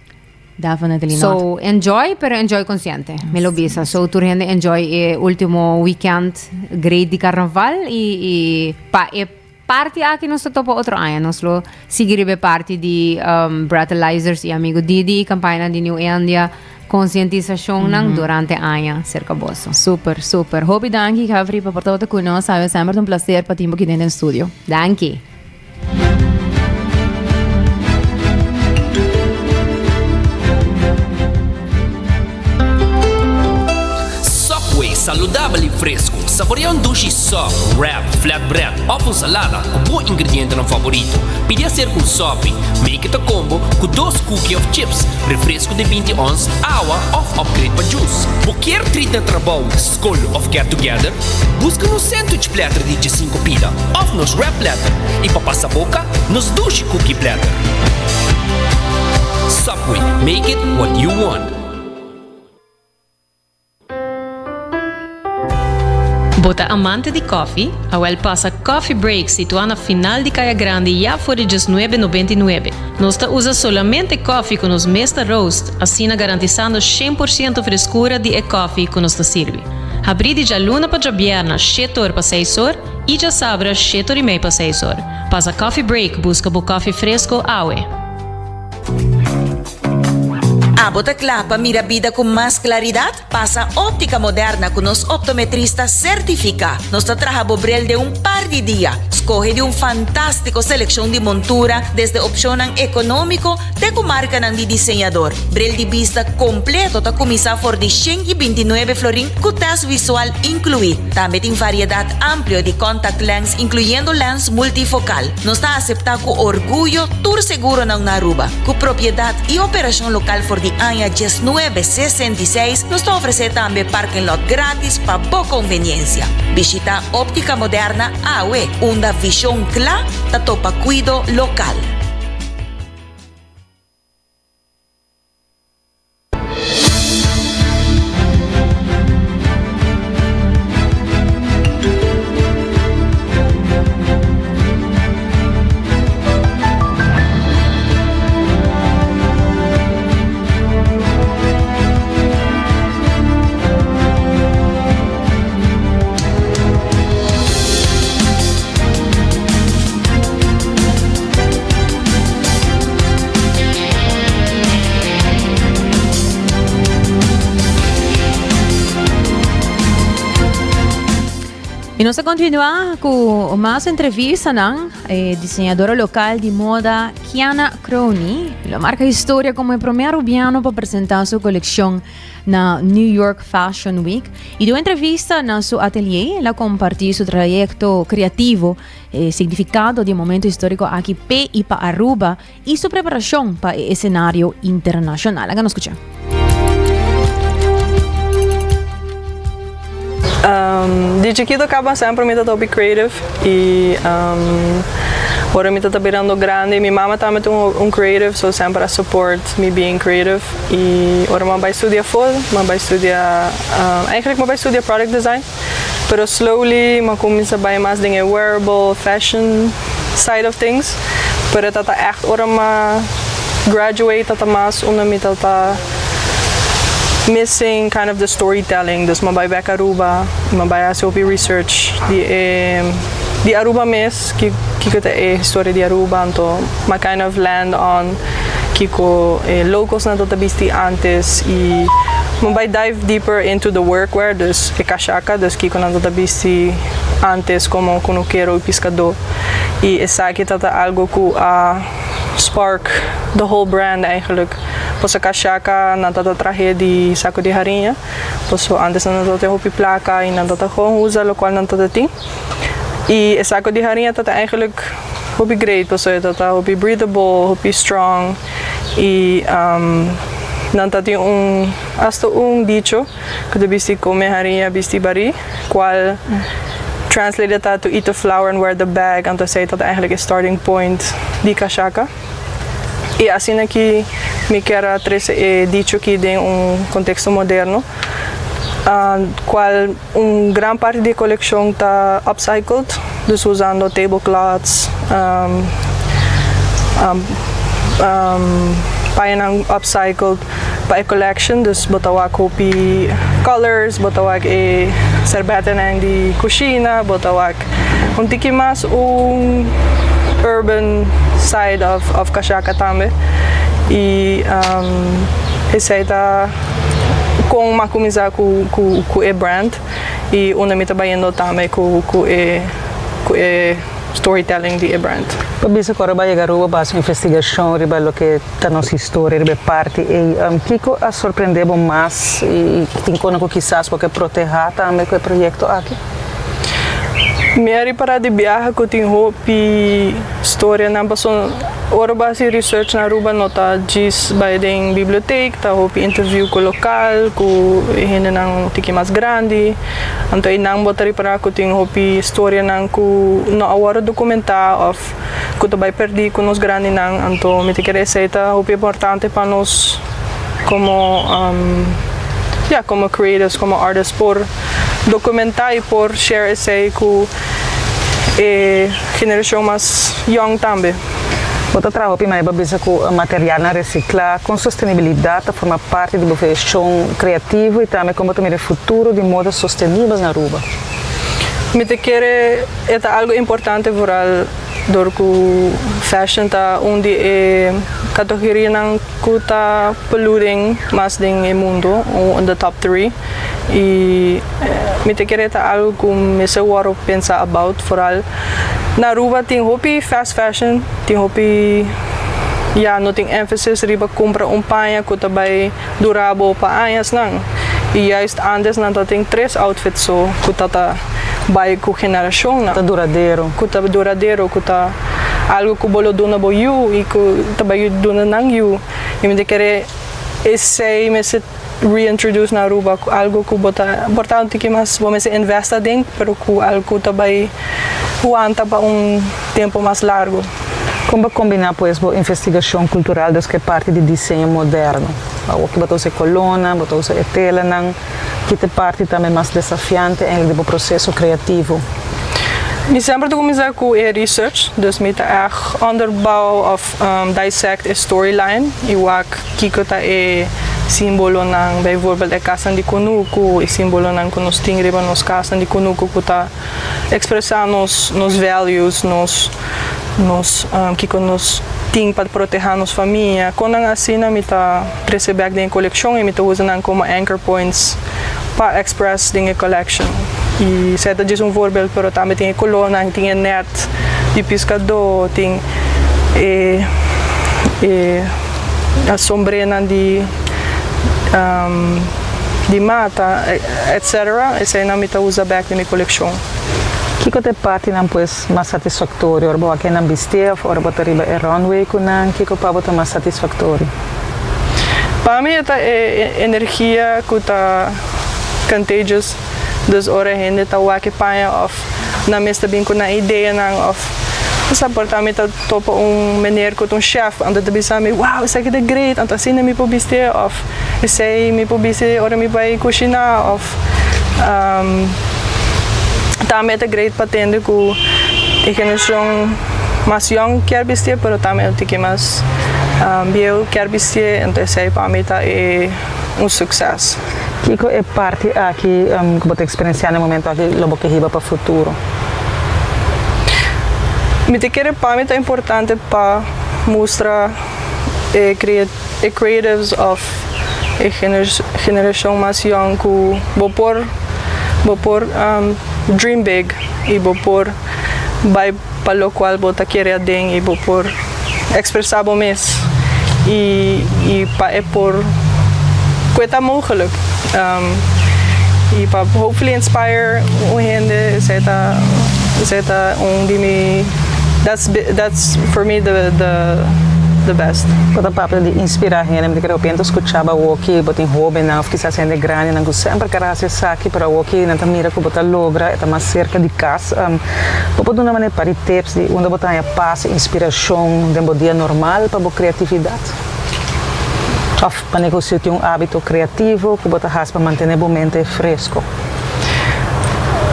Speaker 7: Definitely not.
Speaker 13: So enjoy, pero enjoy consciente. Mi lo bisa. So tur hende enjoy e último weekend great di carnaval i, i pa e Parti aki nos ta topa otro aña. Nos lo sigui riba e parti di breathalyzers y amigo Didi y campañanan di New India, concientisacionnan durante aña cerca boso.
Speaker 7: Super, super. Hopi danki Gevry pa por tabata cu nos. Sabe semper ta un placer pa tin bo aki den den studio.
Speaker 13: Danki.
Speaker 3: Subway saludabel y fresco. Saborea un dushi sop, wrap, flatbread of un salada cu bo ingredientenan favorito. Pidi hacer cu un sopi. Make it a combo cu dos cookie of chips, refresco di 20 ons, awa of upgrade pa juice. Bo kier treat na trabou, scol of get together? Busca nos sandwich platter di 15 pida of nos wrap platter y pa pasa boca, nos dushi cookie platter. Subway, make it what you want.
Speaker 14: Bo ta amante di koffie? Awel pasa Coffee Break situá na final di Kaya Grandi ya for di diesnuebe nobenta i nuebe. Nos ta usa solamente koffie ku nos mes ta roast, asina garantisando shen por siento freskura di e koffie ku nos ta sirbi. Habrí di djaluna pa djabièrna shete or pa seis or i djasabra shete or i mei pa seis or. Pasa Coffee Break buska bo koffie fresko awe.
Speaker 15: Abo ta kla pa mira bida ku mas klaridat? Pasa Óptica Moderna ku nos optometrista sertifiká. Nos ta traha bo bril den un par di dia. Skohe di un fantástiko selekshon di montura, desde opshonnan ekonómiko te ku markanan di diseñador. Bril di bista kompleto ta kuminsá for di 129 florin ku tèst visual inkluí. Tambe tin variedat amplio di contact lens inkluyendo lens multifokal. Nos ta aseptá ku orguyo tur seguronan na Aruba. Ku propiedat i operashon lokal for di aña diesnuebe sesenta i seis, nos ta ofresé tambe parking lot gratis pa bo konveniensia. Bishitá Óptica Moderna awe, unda vishon kla ta topa kuido lokal.
Speaker 7: Y nos ta continua cu mas entrevistanan. E diseñadora local di moda Kiana Crony lo marca historia como e primer Arubiano pa presenta su coleccion na New York Fashion Week. Y den un entrevista na su atelier, el a comparti su trayecto creativo, e significado di e momento historico aki p'e y pa Aruba y su preparacion pa e escenario internacional. Laga nos scucha.
Speaker 16: Di chikito caba semper mi ta hopi creative y ora mi ta ta birando grandi mi mama tambe ta un creative so semper a support mi being creative y ora mi a bay studia afo mi a bay studia eigenlijk mi a bay studia product design pero slowly mi a cuminsa bay mas den e wearable fashion side of things pero ta ta echt ora mi a graduate ta ta mas unda mi ta ta missing kind of the storytelling dus mi a bay bek Aruba mi a bay haci hopi research di e di Aruba mes kiko ta e historia di Aruba anto mi a kind of land on kiko e locals nan ta bisti antes y mi a bay dive deeper into the workwear dus e kashaka dus kiko nan ta bisti antes como kunukero y piskadó y esaki ta ta algo ku a spark the whole brand eigenlijk pasobra kashaka nan ta ta trahe di sako di hariña pasobra antes nan no ta tin hopi plaka y nan ta ta gewoon usa lokual nan ta ta tin y e sako di hariña ta ta eigenlijk hopi great pasobra e ta ta hopi breathable hopi strong y nan ta tin un hasta un dicho ku ta bisti kome hariña bisti barí kual translated ta to eat the flour and wear the bag anto esei ta ta eigenlijk e starting point di kashaka y asina ki mi kier a trese e dicho aki den un contexto moderno cual un gran parti di e coleccion ta upcycled dus usando tablecloths pañanan upcycled pa e collection dus bo ta wak hopi colors bo ta wak e serbetenan di cushina bo ta wak un tiki mas un urban side of of Kashaka tambe y esey ta con m'a cuminsa cu cu e brand y unda mi ta bayendo tambe cu cu e cu e storytelling di e brand.
Speaker 17: Pa bisa cu ora bo a yega Aruba bo a haci un investigacion riba loke ta nos historia riba e parti ei. Kiko a sorprende bo mas y tin kona ku kisas bo ke protehá tambe ku e proyekto aki?
Speaker 16: Mi a ripará di biaha ku tin hopi storianan pasobra ora bo hasi research na Aruba no ta djis bai den bibliotek, ta hopi interview ku lokal, ku e hendenan un tiki mas grandi. Anto einan bo ta ripará ku tin hopi storianan ku no a wòrdu dokumentá òf ku ta bai pèrdí ku nos grandinan. Anto mi ta kere esei ta hopi importante pa nos komo ya komo creatives, komo artists por. Documentá y por share esey cu e generacion mas young tambe.
Speaker 17: Bo ta traha hopi manera pa bisa cu materialnan recicla, con sostenibilidad ta forma parti di bo vision creativo y tambe con bo ta mira e futuro di moda sostenibel na Aruba.
Speaker 16: Mi ta kere e ta algo importante vooral dor cu fashion ta un di e categorianan cu ta polluting mas den e mundo, un the top three. Y mi ta kere ta algo cu mester worde pensa about, vooral na Aruba tin hopi fast fashion, tin hopi ya no tin emphasis riba cumpra un paña cu ta bay dura bo pa añasnan y juist antes nan ta tin tres outfits so cu ta ta bay cu generacionnan.
Speaker 17: Ta duradero.
Speaker 16: Cu ta duradero, cu ta algo cu bo lo duna bo yu y cu ta bay duna nan yu y mi ta kere esey mester. Reintroduce na Aruba cu algo cu bo ta por ta un tiki mas bo mester invest aden pero cu algo cu ta bay wanta pa un tempo mas largo.
Speaker 17: Con bo combina pues bo investigacion cultural des cu e parti di diseño moderno? Awor cu bo ta usa e colornan, bo ta usa e telanan, ki ta e parti tambe mas desafiante eigenlijk di bo proceso creativo?
Speaker 16: Mi semper ta cuminsa cu e research, dus mi ta echt onderbouw of dissect e storyline y wak kiko ta e simbolonan, bijvoorbeeld e kasnan di kunuku, e simbolonan ku nos tin riba nos kasnan di kunuku ku ta ekspresá nos nos values, nos nos kiko nos tin pa protehá nos famia. Kon nan asina mi ta trese bèk den e kolekshon i mi ta usa nan komo anchor points pa express den e collection. I esei ta djis un voorbeeld pero tambe tin e kolónan, tin e nèt di piskadó, tin e e sombrenan di di mata etc. Eseinan mi ta usa bek den mi kolekshon.
Speaker 17: Kiko ta e partinan pues mas satisfaktorio? Ora bo wak nan bisti of ora bo ta riba e runway ku nan, kiko pa bo ta mas satisfaktorio?
Speaker 16: Pa mi e ta e energia ku ta contagious, dus ora hende ta wak e paña of nan mes ta bin ku nan ideanan of sa por ta mi ta topa un meneer ku ta un chef anto ta bisa mi wow esaki ta great anto asina mi por bisti of esei mi por bisti ora mi bai kushiná of tambe ta great pa tende ku e generashon mas yòn kier bisti pero tambe un tiki mas bieu kier bisti anto esei pa mi ta e un sukses.
Speaker 17: Kiko e parti aki ku bo ta eksperensiá na e momento aki lo bo ke hiba pa futuro?
Speaker 16: Mi ta kere pa mi ta importante pa mustra e e creatives of e generashon mas yòn ku bo por bo por dream big i bo por bai pa lokual bo ta kere aden i bo por ekspresá bo mes i i pa e por ku e ta mogelik i pa hopefully inspire un hende esei ta esei ta un di mi that's that's for me the the the best.
Speaker 17: Bo ta papia di inspirá hende, mi ta kere hopi hende ta skuchá bo awoki, bo tin hóbennan òf kisas hende grandinan ku semper ker hasi esaki pero awoki nan ta mira ku bo ta logra e ta mas serka di kas. Bo por duna manera par di tips di unda bo ta haña pas i inspirashon den bo dia normal pa bo kreatividat? Òf pa negocio tin un hábito kreativo ku bo ta hasi pa mantené bo mente fresko?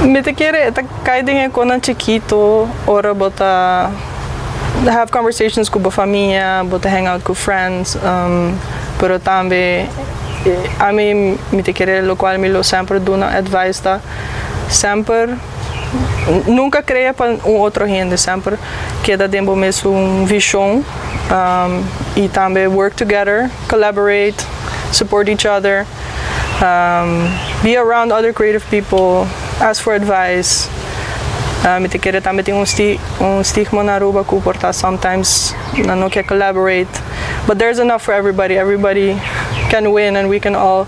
Speaker 16: Mi ta kere e ta kai den e konan chikito ora bo ta have conversations ku bo famia, bo ta hang out ku friends, pero tambe ami mi ta kere lokual mi lo semper duna advice ta semper. Nunca crea pa un otro hende, semper keda den bo mesun vision y tambe work together, collaborate, support each other, be around other creative people, ask for advice. Mi ta kere tambe tin un stigma na Aruba cu por ta sometimes nan no kier collaborate, but there's enough for everybody, everybody can win and we can all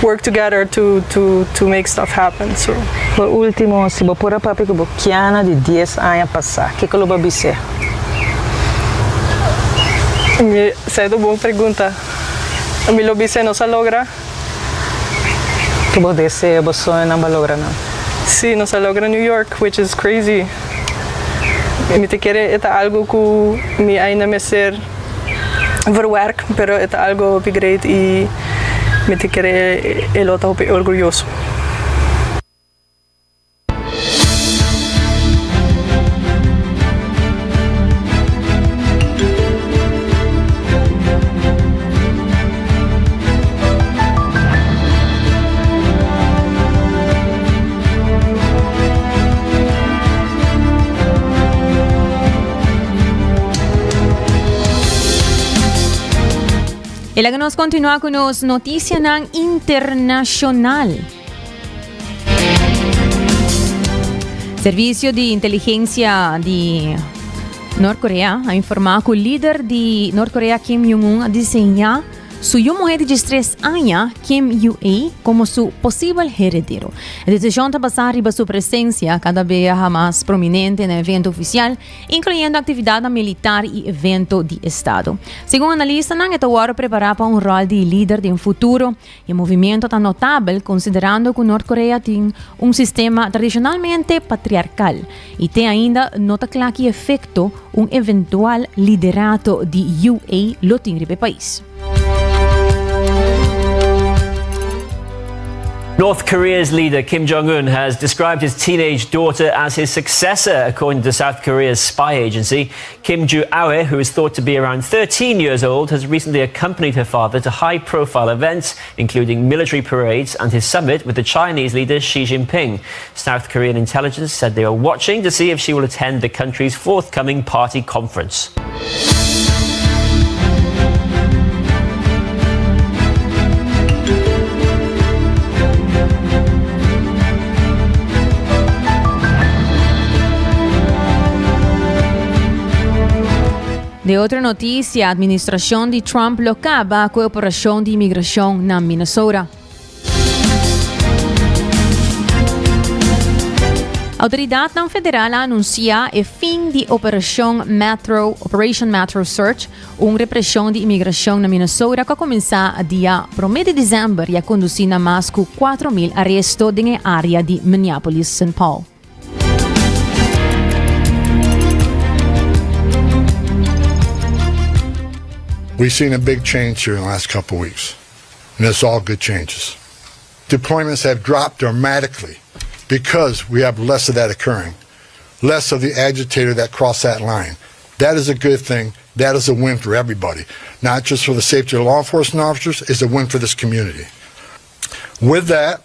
Speaker 16: work together to to to make stuff happen so.
Speaker 17: Por último, si bo por a papia ku bo Kiana di dies aña pasá, kiko lo bo a bis'é?
Speaker 16: Mi, esei ta un bon pregunta. Mi lo bis'é nos a logra.
Speaker 17: Ku bo deseo, bo soñonan bo a logra nan?
Speaker 16: Sí, nos a logra New York, which is crazy. Mi ta kere e ta algu ku mi ainda mester verwerk, pero e ta algu hopi great i mi ta kere e lo ta hopi orguyoso.
Speaker 7: Y laga nos continua cu nos noticianan internacional. Servicio di inteligencia di Norcorea a informa cu lider di Norcorea Kim Jong-un a diseña su yu muher di diestres aña, Kim Yu-ae, como su posibel heredero. E decision ta basa riba su presencia cada biaha mas prominente na evento oficial, incluyendo actividadnan militar y evento di estado. Segun analistanan, e ta worde prepara pa un rol di lider den futuro. E movimiento ta notabel considerando cu Nort Korea tin un sistema tradicionalmente patriarcal y te ainda no ta cla ki efecto un eventual liderato di UA lo tin riba e pais.
Speaker 18: North Korea's leader Kim Jong un has described his teenage daughter as his successor, according to South Korea's spy agency. Kim Ju Ae, who is thought to be around 13 years old, has recently accompanied her father to high profile events, including military parades and his summit with the Chinese leader Xi Jinping. South Korean intelligence said they are watching to see if she will attend the country's forthcoming party conference.
Speaker 7: De otro noticia, administracion di Trump lo caba cu e operacion di inmigracion na Minnesota. Autoridadnan federal a anuncia e fin di Operacion Metro, Operation Metro Search, un represion di inmigracion na Minnesota cu a cuminsa dia prome di december y a conduci na mas cu 4,000 aresto den e area di Minneapolis-Saint Paul.
Speaker 19: We've seen a big change here in the last couple of weeks, and it's all good changes. Deployments have dropped dramatically because we have less of that occurring, less of the agitator that crossed that line. That is a good thing. That is a win for everybody, not just for the safety of law enforcement officers, it's a win for this community. With that,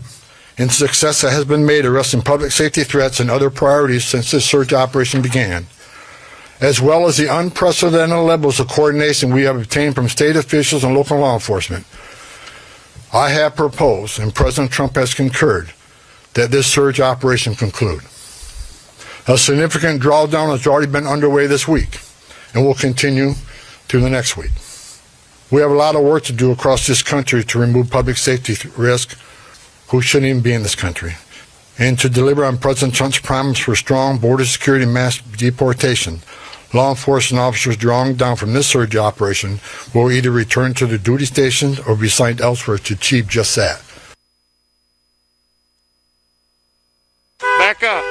Speaker 19: and success that has been made arresting public safety threats and other priorities since this search operation began, as well as the unprecedented levels of coordination we have obtained from state officials and local law enforcement, I have proposed, and President Trump has concurred, that this surge operation conclude. A significant drawdown has already been underway this week and will continue through the next week. We have a lot of work to do across this country to remove public safety risk who shouldn't even be in this country and to deliver on President Trump's promise for strong border security and mass deportation. Law enforcement officers drawing down from this surge operation will either return to their duty stations or be assigned elsewhere to achieve just that.
Speaker 20: Back up.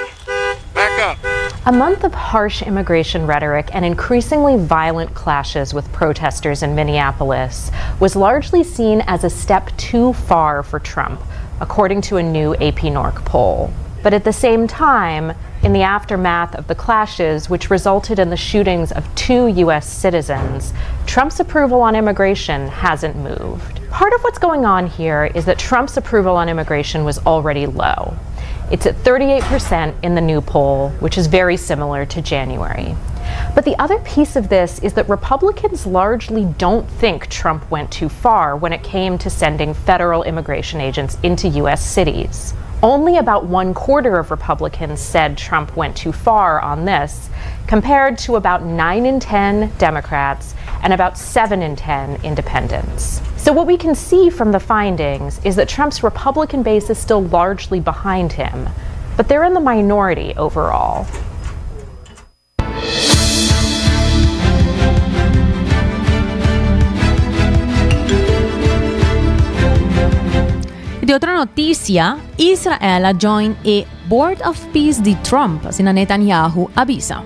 Speaker 20: Back up.
Speaker 21: A month of harsh immigration rhetoric and increasingly violent clashes with protesters in Minneapolis was largely seen as a step too far for Trump, according to a new AP NORC poll. But at the same time, in the aftermath of the clashes, which resulted in the shootings of two U.S. citizens, Trump's approval on immigration hasn't moved. Part of what's going on here is that Trump's approval on immigration was already low. It's at 38% in the new poll, which is very similar to January. But the other piece of this is that Republicans largely don't think Trump went too far when it came to sending federal immigration agents into U.S. cities. Only about one quarter of Republicans said Trump went too far on this, compared to about 9 in 10 Democrats and about 7 in 10 independents. So, what we can see from the findings is that Trump's Republican base is still largely behind him. But they're in the minority overall.
Speaker 7: Di otro noticia, Israel a join e Board of Peace di Trump, asina Netanyahu a bisa.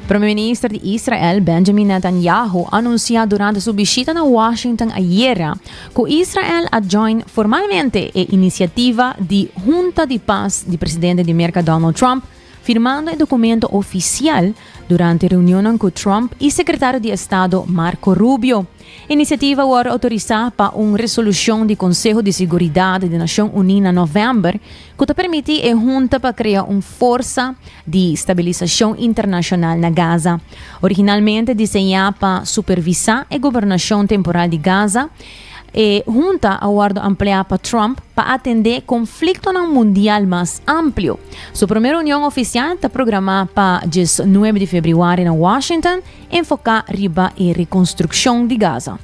Speaker 7: Prome Minister di Israel, Benjamin Netanyahu, a anuncia durante su bishita na Washington ayera cu Israel a join formalmente e iniciativa di Hunta di Paz di presidente di Merca Donald Trump, firmando e documento oficial durante reunionnan cu Trump y Secretario di Estado Marco Rubio. E iniciativa a worde autorisa pa un resolucion di Conseho di Siguridad di Nacion Uni na november cu ta permiti e hunta pa crea un forsa di stabilisacion internacional na Gaza. Originalmente diseña pa supervisa e gobernacion temporal di Gaza, e hunta a wordo amplea pa Trump pa atende conflictonan mundial mas amplio. Su prome reunion oficial ta programa pa 19 di februari na Washington, enfoca riba e reconstruccion di Gaza.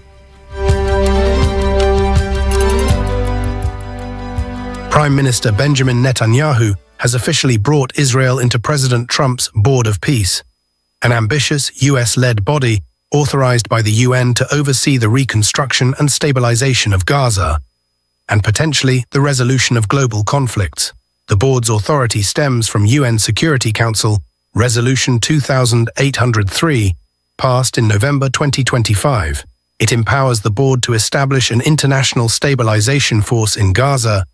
Speaker 1: Prime Minister Benjamin Netanyahu has officially brought Israel into President Trump's Board of Peace, an ambitious US led body authorized by the UN to oversee the reconstruction and stabilization of Gaza, and potentially the resolution of global conflicts. The board's authority stems from UN Security Council Resolution 2803, passed in November 2025. It empowers the board to establish an international stabilization force in Gaza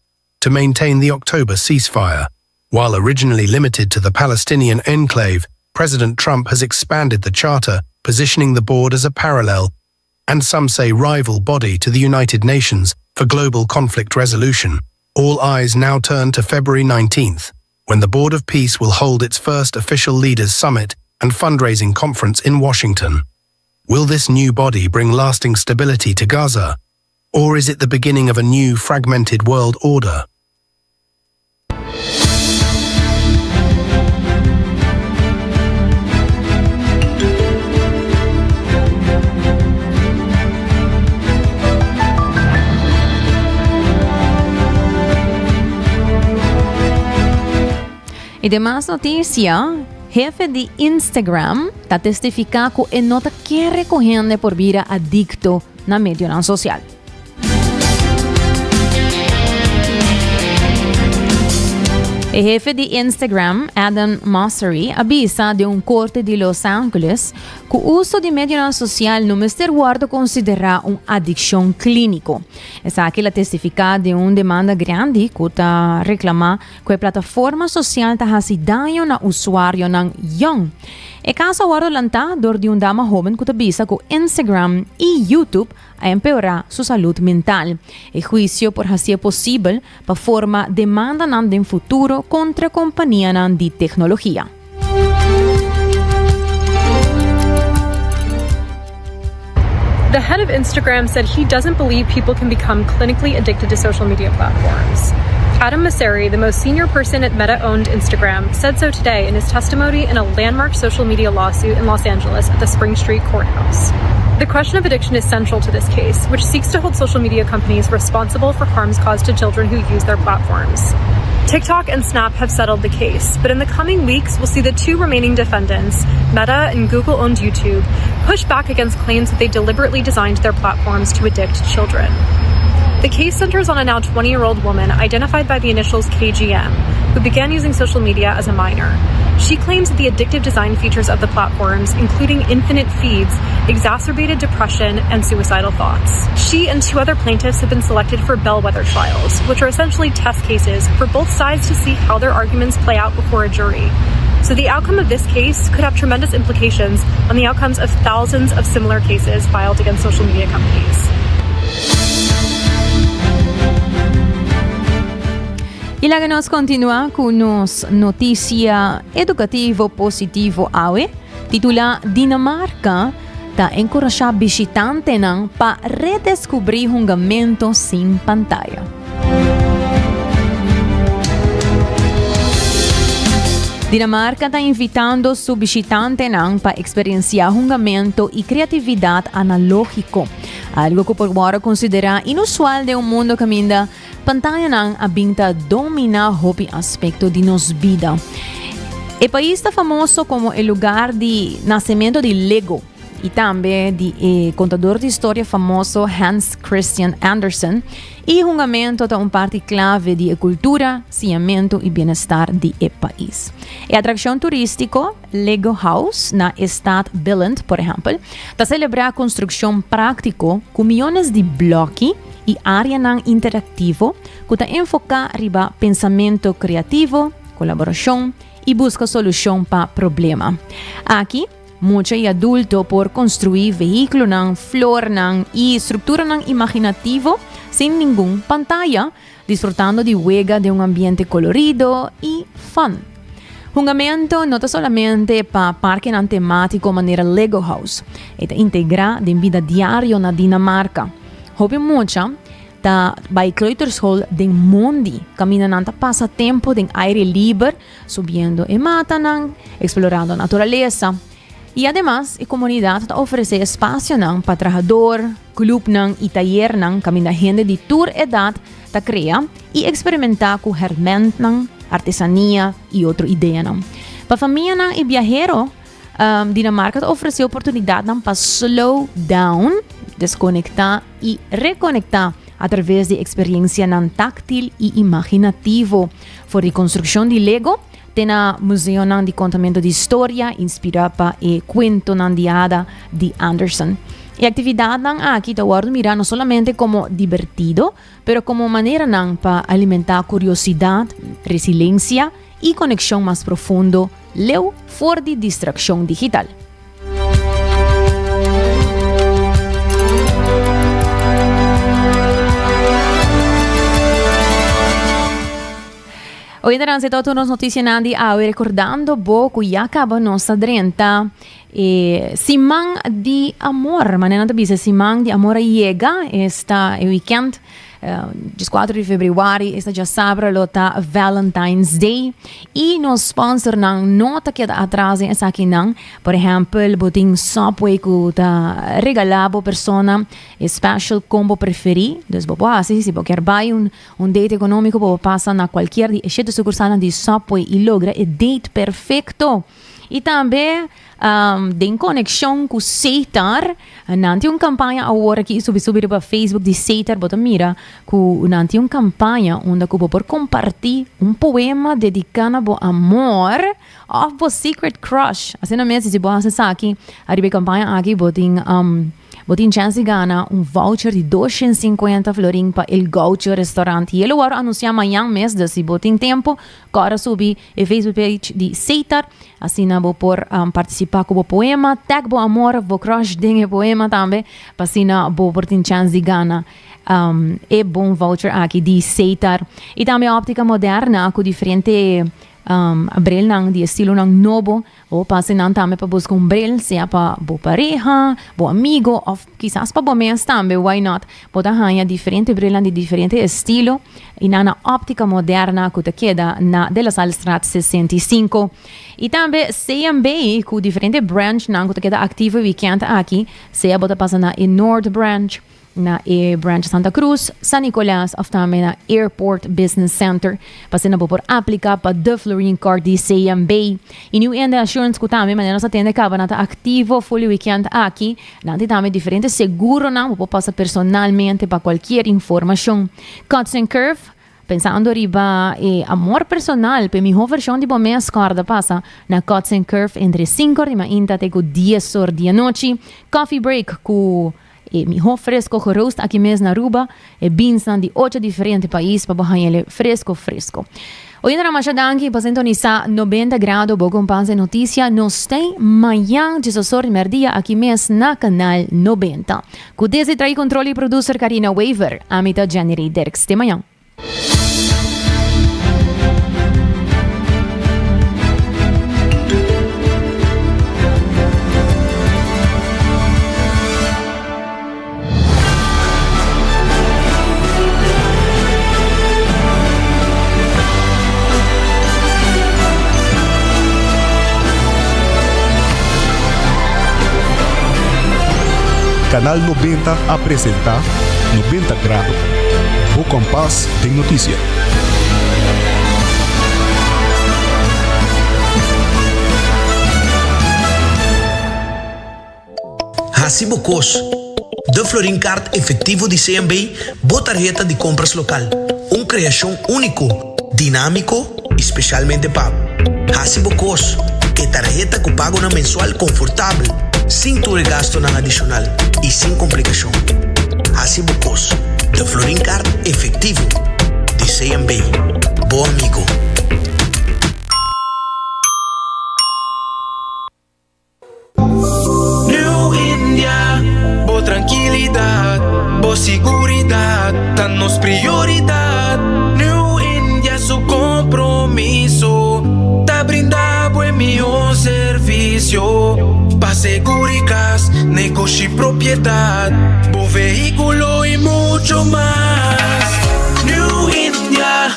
Speaker 1: to maintain the October ceasefire. While originally limited to the Palestinian enclave, President Trump has expanded the charter, positioning the board as a parallel and some say rival body to the United Nations for global conflict resolution. All eyes now turn to February 19th, when the Board of Peace will hold its first official leaders summit and fundraising conference in Washington. Will this new body bring lasting stability to Gaza? Or is it the beginning of a new fragmented world order?
Speaker 7: Y demas noticia, hefe di Instagram ta testifica cu e no ta kere cu hende por bira adicto na medionan social. E hefe di Instagram, Adam Mosseri, a bisa den un korte di Los Angeles ku uso di medionan sosial no mester wòrdu konsiderá un adikshon klíniko. Esaki el a testifiká den un demanda grandi ku ta reklamá ku e plataforma sosial ta hasi daño na usuarionan yòn. E kaso a wòrdu lantá dor di un dama hóben ku ta bisa ku Instagram i YouTube a empeorá su salud mental. E huisio por hasié posibel pa forma demandanan den futuro kontra kompanianan di teknologia.
Speaker 16: The head of Instagram said he doesn't believe people can become clinically addicted to social media platforms. Adam Mosseri, the most senior person at Meta owned Instagram, said so today in his testimony in a landmark social media lawsuit in Los Angeles at the Spring Street Courthouse. The question of addiction is central to this case, which seeks to hold social media companies responsible for harms caused to children who use their platforms. TikTok and Snap have settled the case, but in the coming weeks, we'll see the two remaining defendants, Meta and Google owned YouTube, push back against claims that they deliberately designed their platforms to addict children. The case centers on a now 20 year old woman identified by the initials KGM, who began using social media as a minor. She claims that the addictive design features of the platforms, including infinite feeds, exacerbated depression and suicidal thoughts. She and two other plaintiffs have been selected for bellwether trials, which are essentially test cases for both sides to see how their arguments play out before a jury. So the outcome of this case could have tremendous implications on the outcomes of thousands of similar cases filed against social media companies.
Speaker 7: Y laga nos continua cu nos noticia educativo positivo awe, titula Dinamarca ta encurasha bishitantenan pa redescubri hungamento sin pantaya. Dinamarca ta invitando su bishitantenan pa experiencia hungamento y creatividad analogico. Algo ku por wòrdu konsiderá inusual den un mundu kaminda pantayanan a bin ta dominá hopi aspekto di nos bida. E pais ta famoso komo e lugar di nasementu di Lego i tambe di e kontador di storia famoso Hans Christian Andersen i hungamentu ta un parti klave di e kultura, siñamentu i bienestar di e pais. E atrakshon turístiko Lego House na e stad Billund, por ehèmpel, ta selebrá konstrukshon práktiko ku miónes di blòki i áreanan interaktivo ku ta enfoká riba pensamentu kreativo, kolaborashon i buska solushon pa problema. Aki, mucha i adulto por konstruí vehíkulonan, flornan i strukturanan imaginativo sin ningun pantaya, disfrutando di wega den un ambiente kolorido i fun. Hungamento no ta solamente pa parkenan temátiko manera Lego House, e ta integrá den bida diario na Dinamarka. Hopi mucha ta bai kleuterschool den mondi, kaminda nan ta pasa tempu den aire liber, subiendo e matanan, eksplorando naturalesa. I ademas e komunidat ta ofresé espasionan pa trahador, klupnan i tayernan kaminda hende di tur edat ta krea i eksperimentá ku hèrmèntnan, artesania i otro ideanan. Pa famianan i biahero, Dinamarka ta ofresé oportunidatnan pa slow down, deskonektá i rekonektá atraves di eksperiensianan táktil i imaginativo. For di konstrukshon di Lego te na museonan di kontamentu di storia inspirá pa e kuentonan di hada di Andersen. E aktividatnan aki ta wòrdu mirá no solamente komo dibertido, pero komo maneranan pa alimentá kuriosidat, resilensia i konekshon mas profundo leu for di distrakshon digital. Oyentenan esei ta tur nos noticianan di awe recordando bo cu ya caba nos ta drenta e siman di amor. Manera nan ta bisa siman di amor a yega esta e weekend 4 di februari esta djasabra lo ta Valentine's Day y nos sponsornan no ta keda atras den esakinan. Por ehempel bo tin Subway cu ta regala bo persona e special combo preferi. Dus bo por haci si bo kier bay un Un date económico bo por pasa na cualkier di e shete sucursalnan di Subway y logra e date perfecto. Y tambe um, den conexion cu Setar, nan tin un campaña awor aki subi subi riba Facebook di Setar, bo ta mira cu nan tin un campaña unda cu bo por comparti un poema dedica na bo amor of bo secret crush. Asina mes, si bo haci esaki ariba e campaña aki, bo tin um, Bo tin chèns di gana un voucher di 250 florin pa El Gaucho Restaurant. I e lo wòrdu anunsiá mañan mes, dus si bo tin tempu, kòrda subi e Facebook page di Setar. Asina bo por partisipá ku bo poema, tag bo amor òf bo crush den e poema tambe, pa asina bo por tin chèns di gana e bon voucher aki di Setar. I tambe Óptica Moderna ku diferente brilnan di estilonan nobo. Bo pasa nan tambe pa buska un bril, sea pa bo pareha, bo amigo of kisas pa bo mes tambe, why not? Bo ta haña diferente brilnan di diferente estilo y nan na Optica Moderna cu ta keda na De La Sallestraat 65. Y tambe CMB cu diferente branchnan cu ta keda activo e weekend aki, sea bo ta pasa na e Noord branch, na e branch Santa Cruz, San Nicolas of tambe na Airport Business Center pa asina bo por aplica pa The Florin Card di CMB. Y New Ende Assurance cu tambe manera nos a tende caba nan ta activo full weekend aki. Nan tin tambe diferente seguronan bo por pasa personalmente pa cualkier informacion. Cuts and Curve, Pensando riba e amor personal p'e mihó vershon di bo mes, kòrda pasa na Cuts and Curve entre sinku or di mainta te ku dies or di anochi. Coffee break ku e mihó fresco geroost aki mes na Aruba, e beansnan di ocho diferente pais pa bo haña el fresco fresco. Oyendo masha danki pa sintonisa 90 Grado bo kompas e noticia. Nos t'ei mañan diesos or di merdia aki mes na Canal 90. Cu desde trae control y producer Carina Wever, ami ta Jenny Dirks. Te mañan.
Speaker 6: Canal 90 a presenta 90 Grado, bo kompas den noticia.
Speaker 5: Hasi bo kos. De Florin Card efectivo di CMB, bo tarheta di compras local. Un creacion unico, dinamico y specialmente pa bo. Hasi bo kos. E tarheta cu pagonan mensual confortabel, sin tur e gastonan adicional y sin complicacion. Hasi bo kos. De Florin Card efectivo di CMB. Bo amigo.
Speaker 2: New India, bo trankilidat, bo siguridat ta nos prioridat. New India su kompromiso ta brinda bo e mihó servisio pa seguri kas, negoshi, propiedat, bo vehíkulo i mucho mas. New India,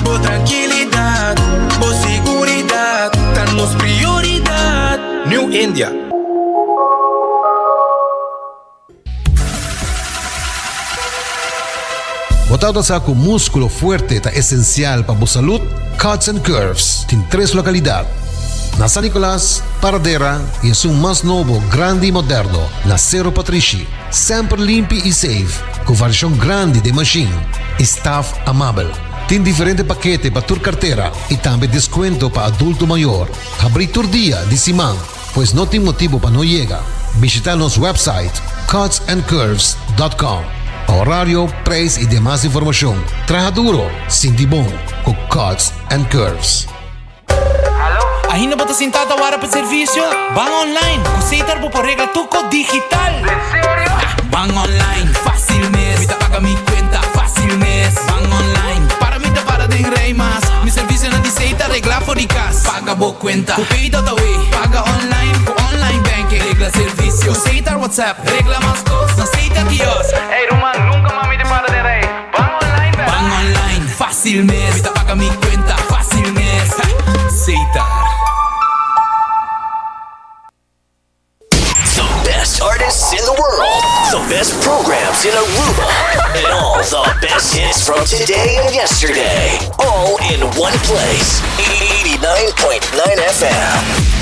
Speaker 2: bo trankilidat, bo siguridat ta nos prioridat.
Speaker 22: New India.
Speaker 4: Bo tabata sa ku múskulo fuerte ta esensial pa bo salud? Cuts and Curves tin tres lokalidat, na San Nicolas, Paradera i esun mas nobo, grandi i moderno na Sero Patrishi. Semper limpi i safe, ku variashon grandi den mashin i staf amabel. Tin diferente pakete pa tur kartera i tambe deskuento pa adulto mayor. Habrí tur dia di siman, pues no tin motibu pa no yega. Bishita nos website cutsandcurves.com pa horario, prijs y demas informacion. Traha duro, sinti bon cu Cuts and Curves.
Speaker 23: Ainda bo ta sinta ta wara pa servicio? Ban online! Cu Setar bo por regla tur cos digital!
Speaker 2: Den serio?
Speaker 23: Ban online, facil mes! Mi ta paga mi cuenta, facil mes! Ban online, para mi ta para den rij mas! Mi servicionan di Setar regla for di cas! Paga bo cuenta cu Pay.awe! Paga online cu online banking! Regla servicio cu Setar WhatsApp! Regla mas cos na Setar kiosk!
Speaker 2: Ey ruman, nunca mas mi ta para den rij! Ban online bera!
Speaker 23: Ban online, facil mes! Mi ta paga mi cuenta, facil mes! Setar.
Speaker 24: The best artists in the world, the best programs in Aruba, and all the best hits from today and yesterday. All in one place. 89.9 FM.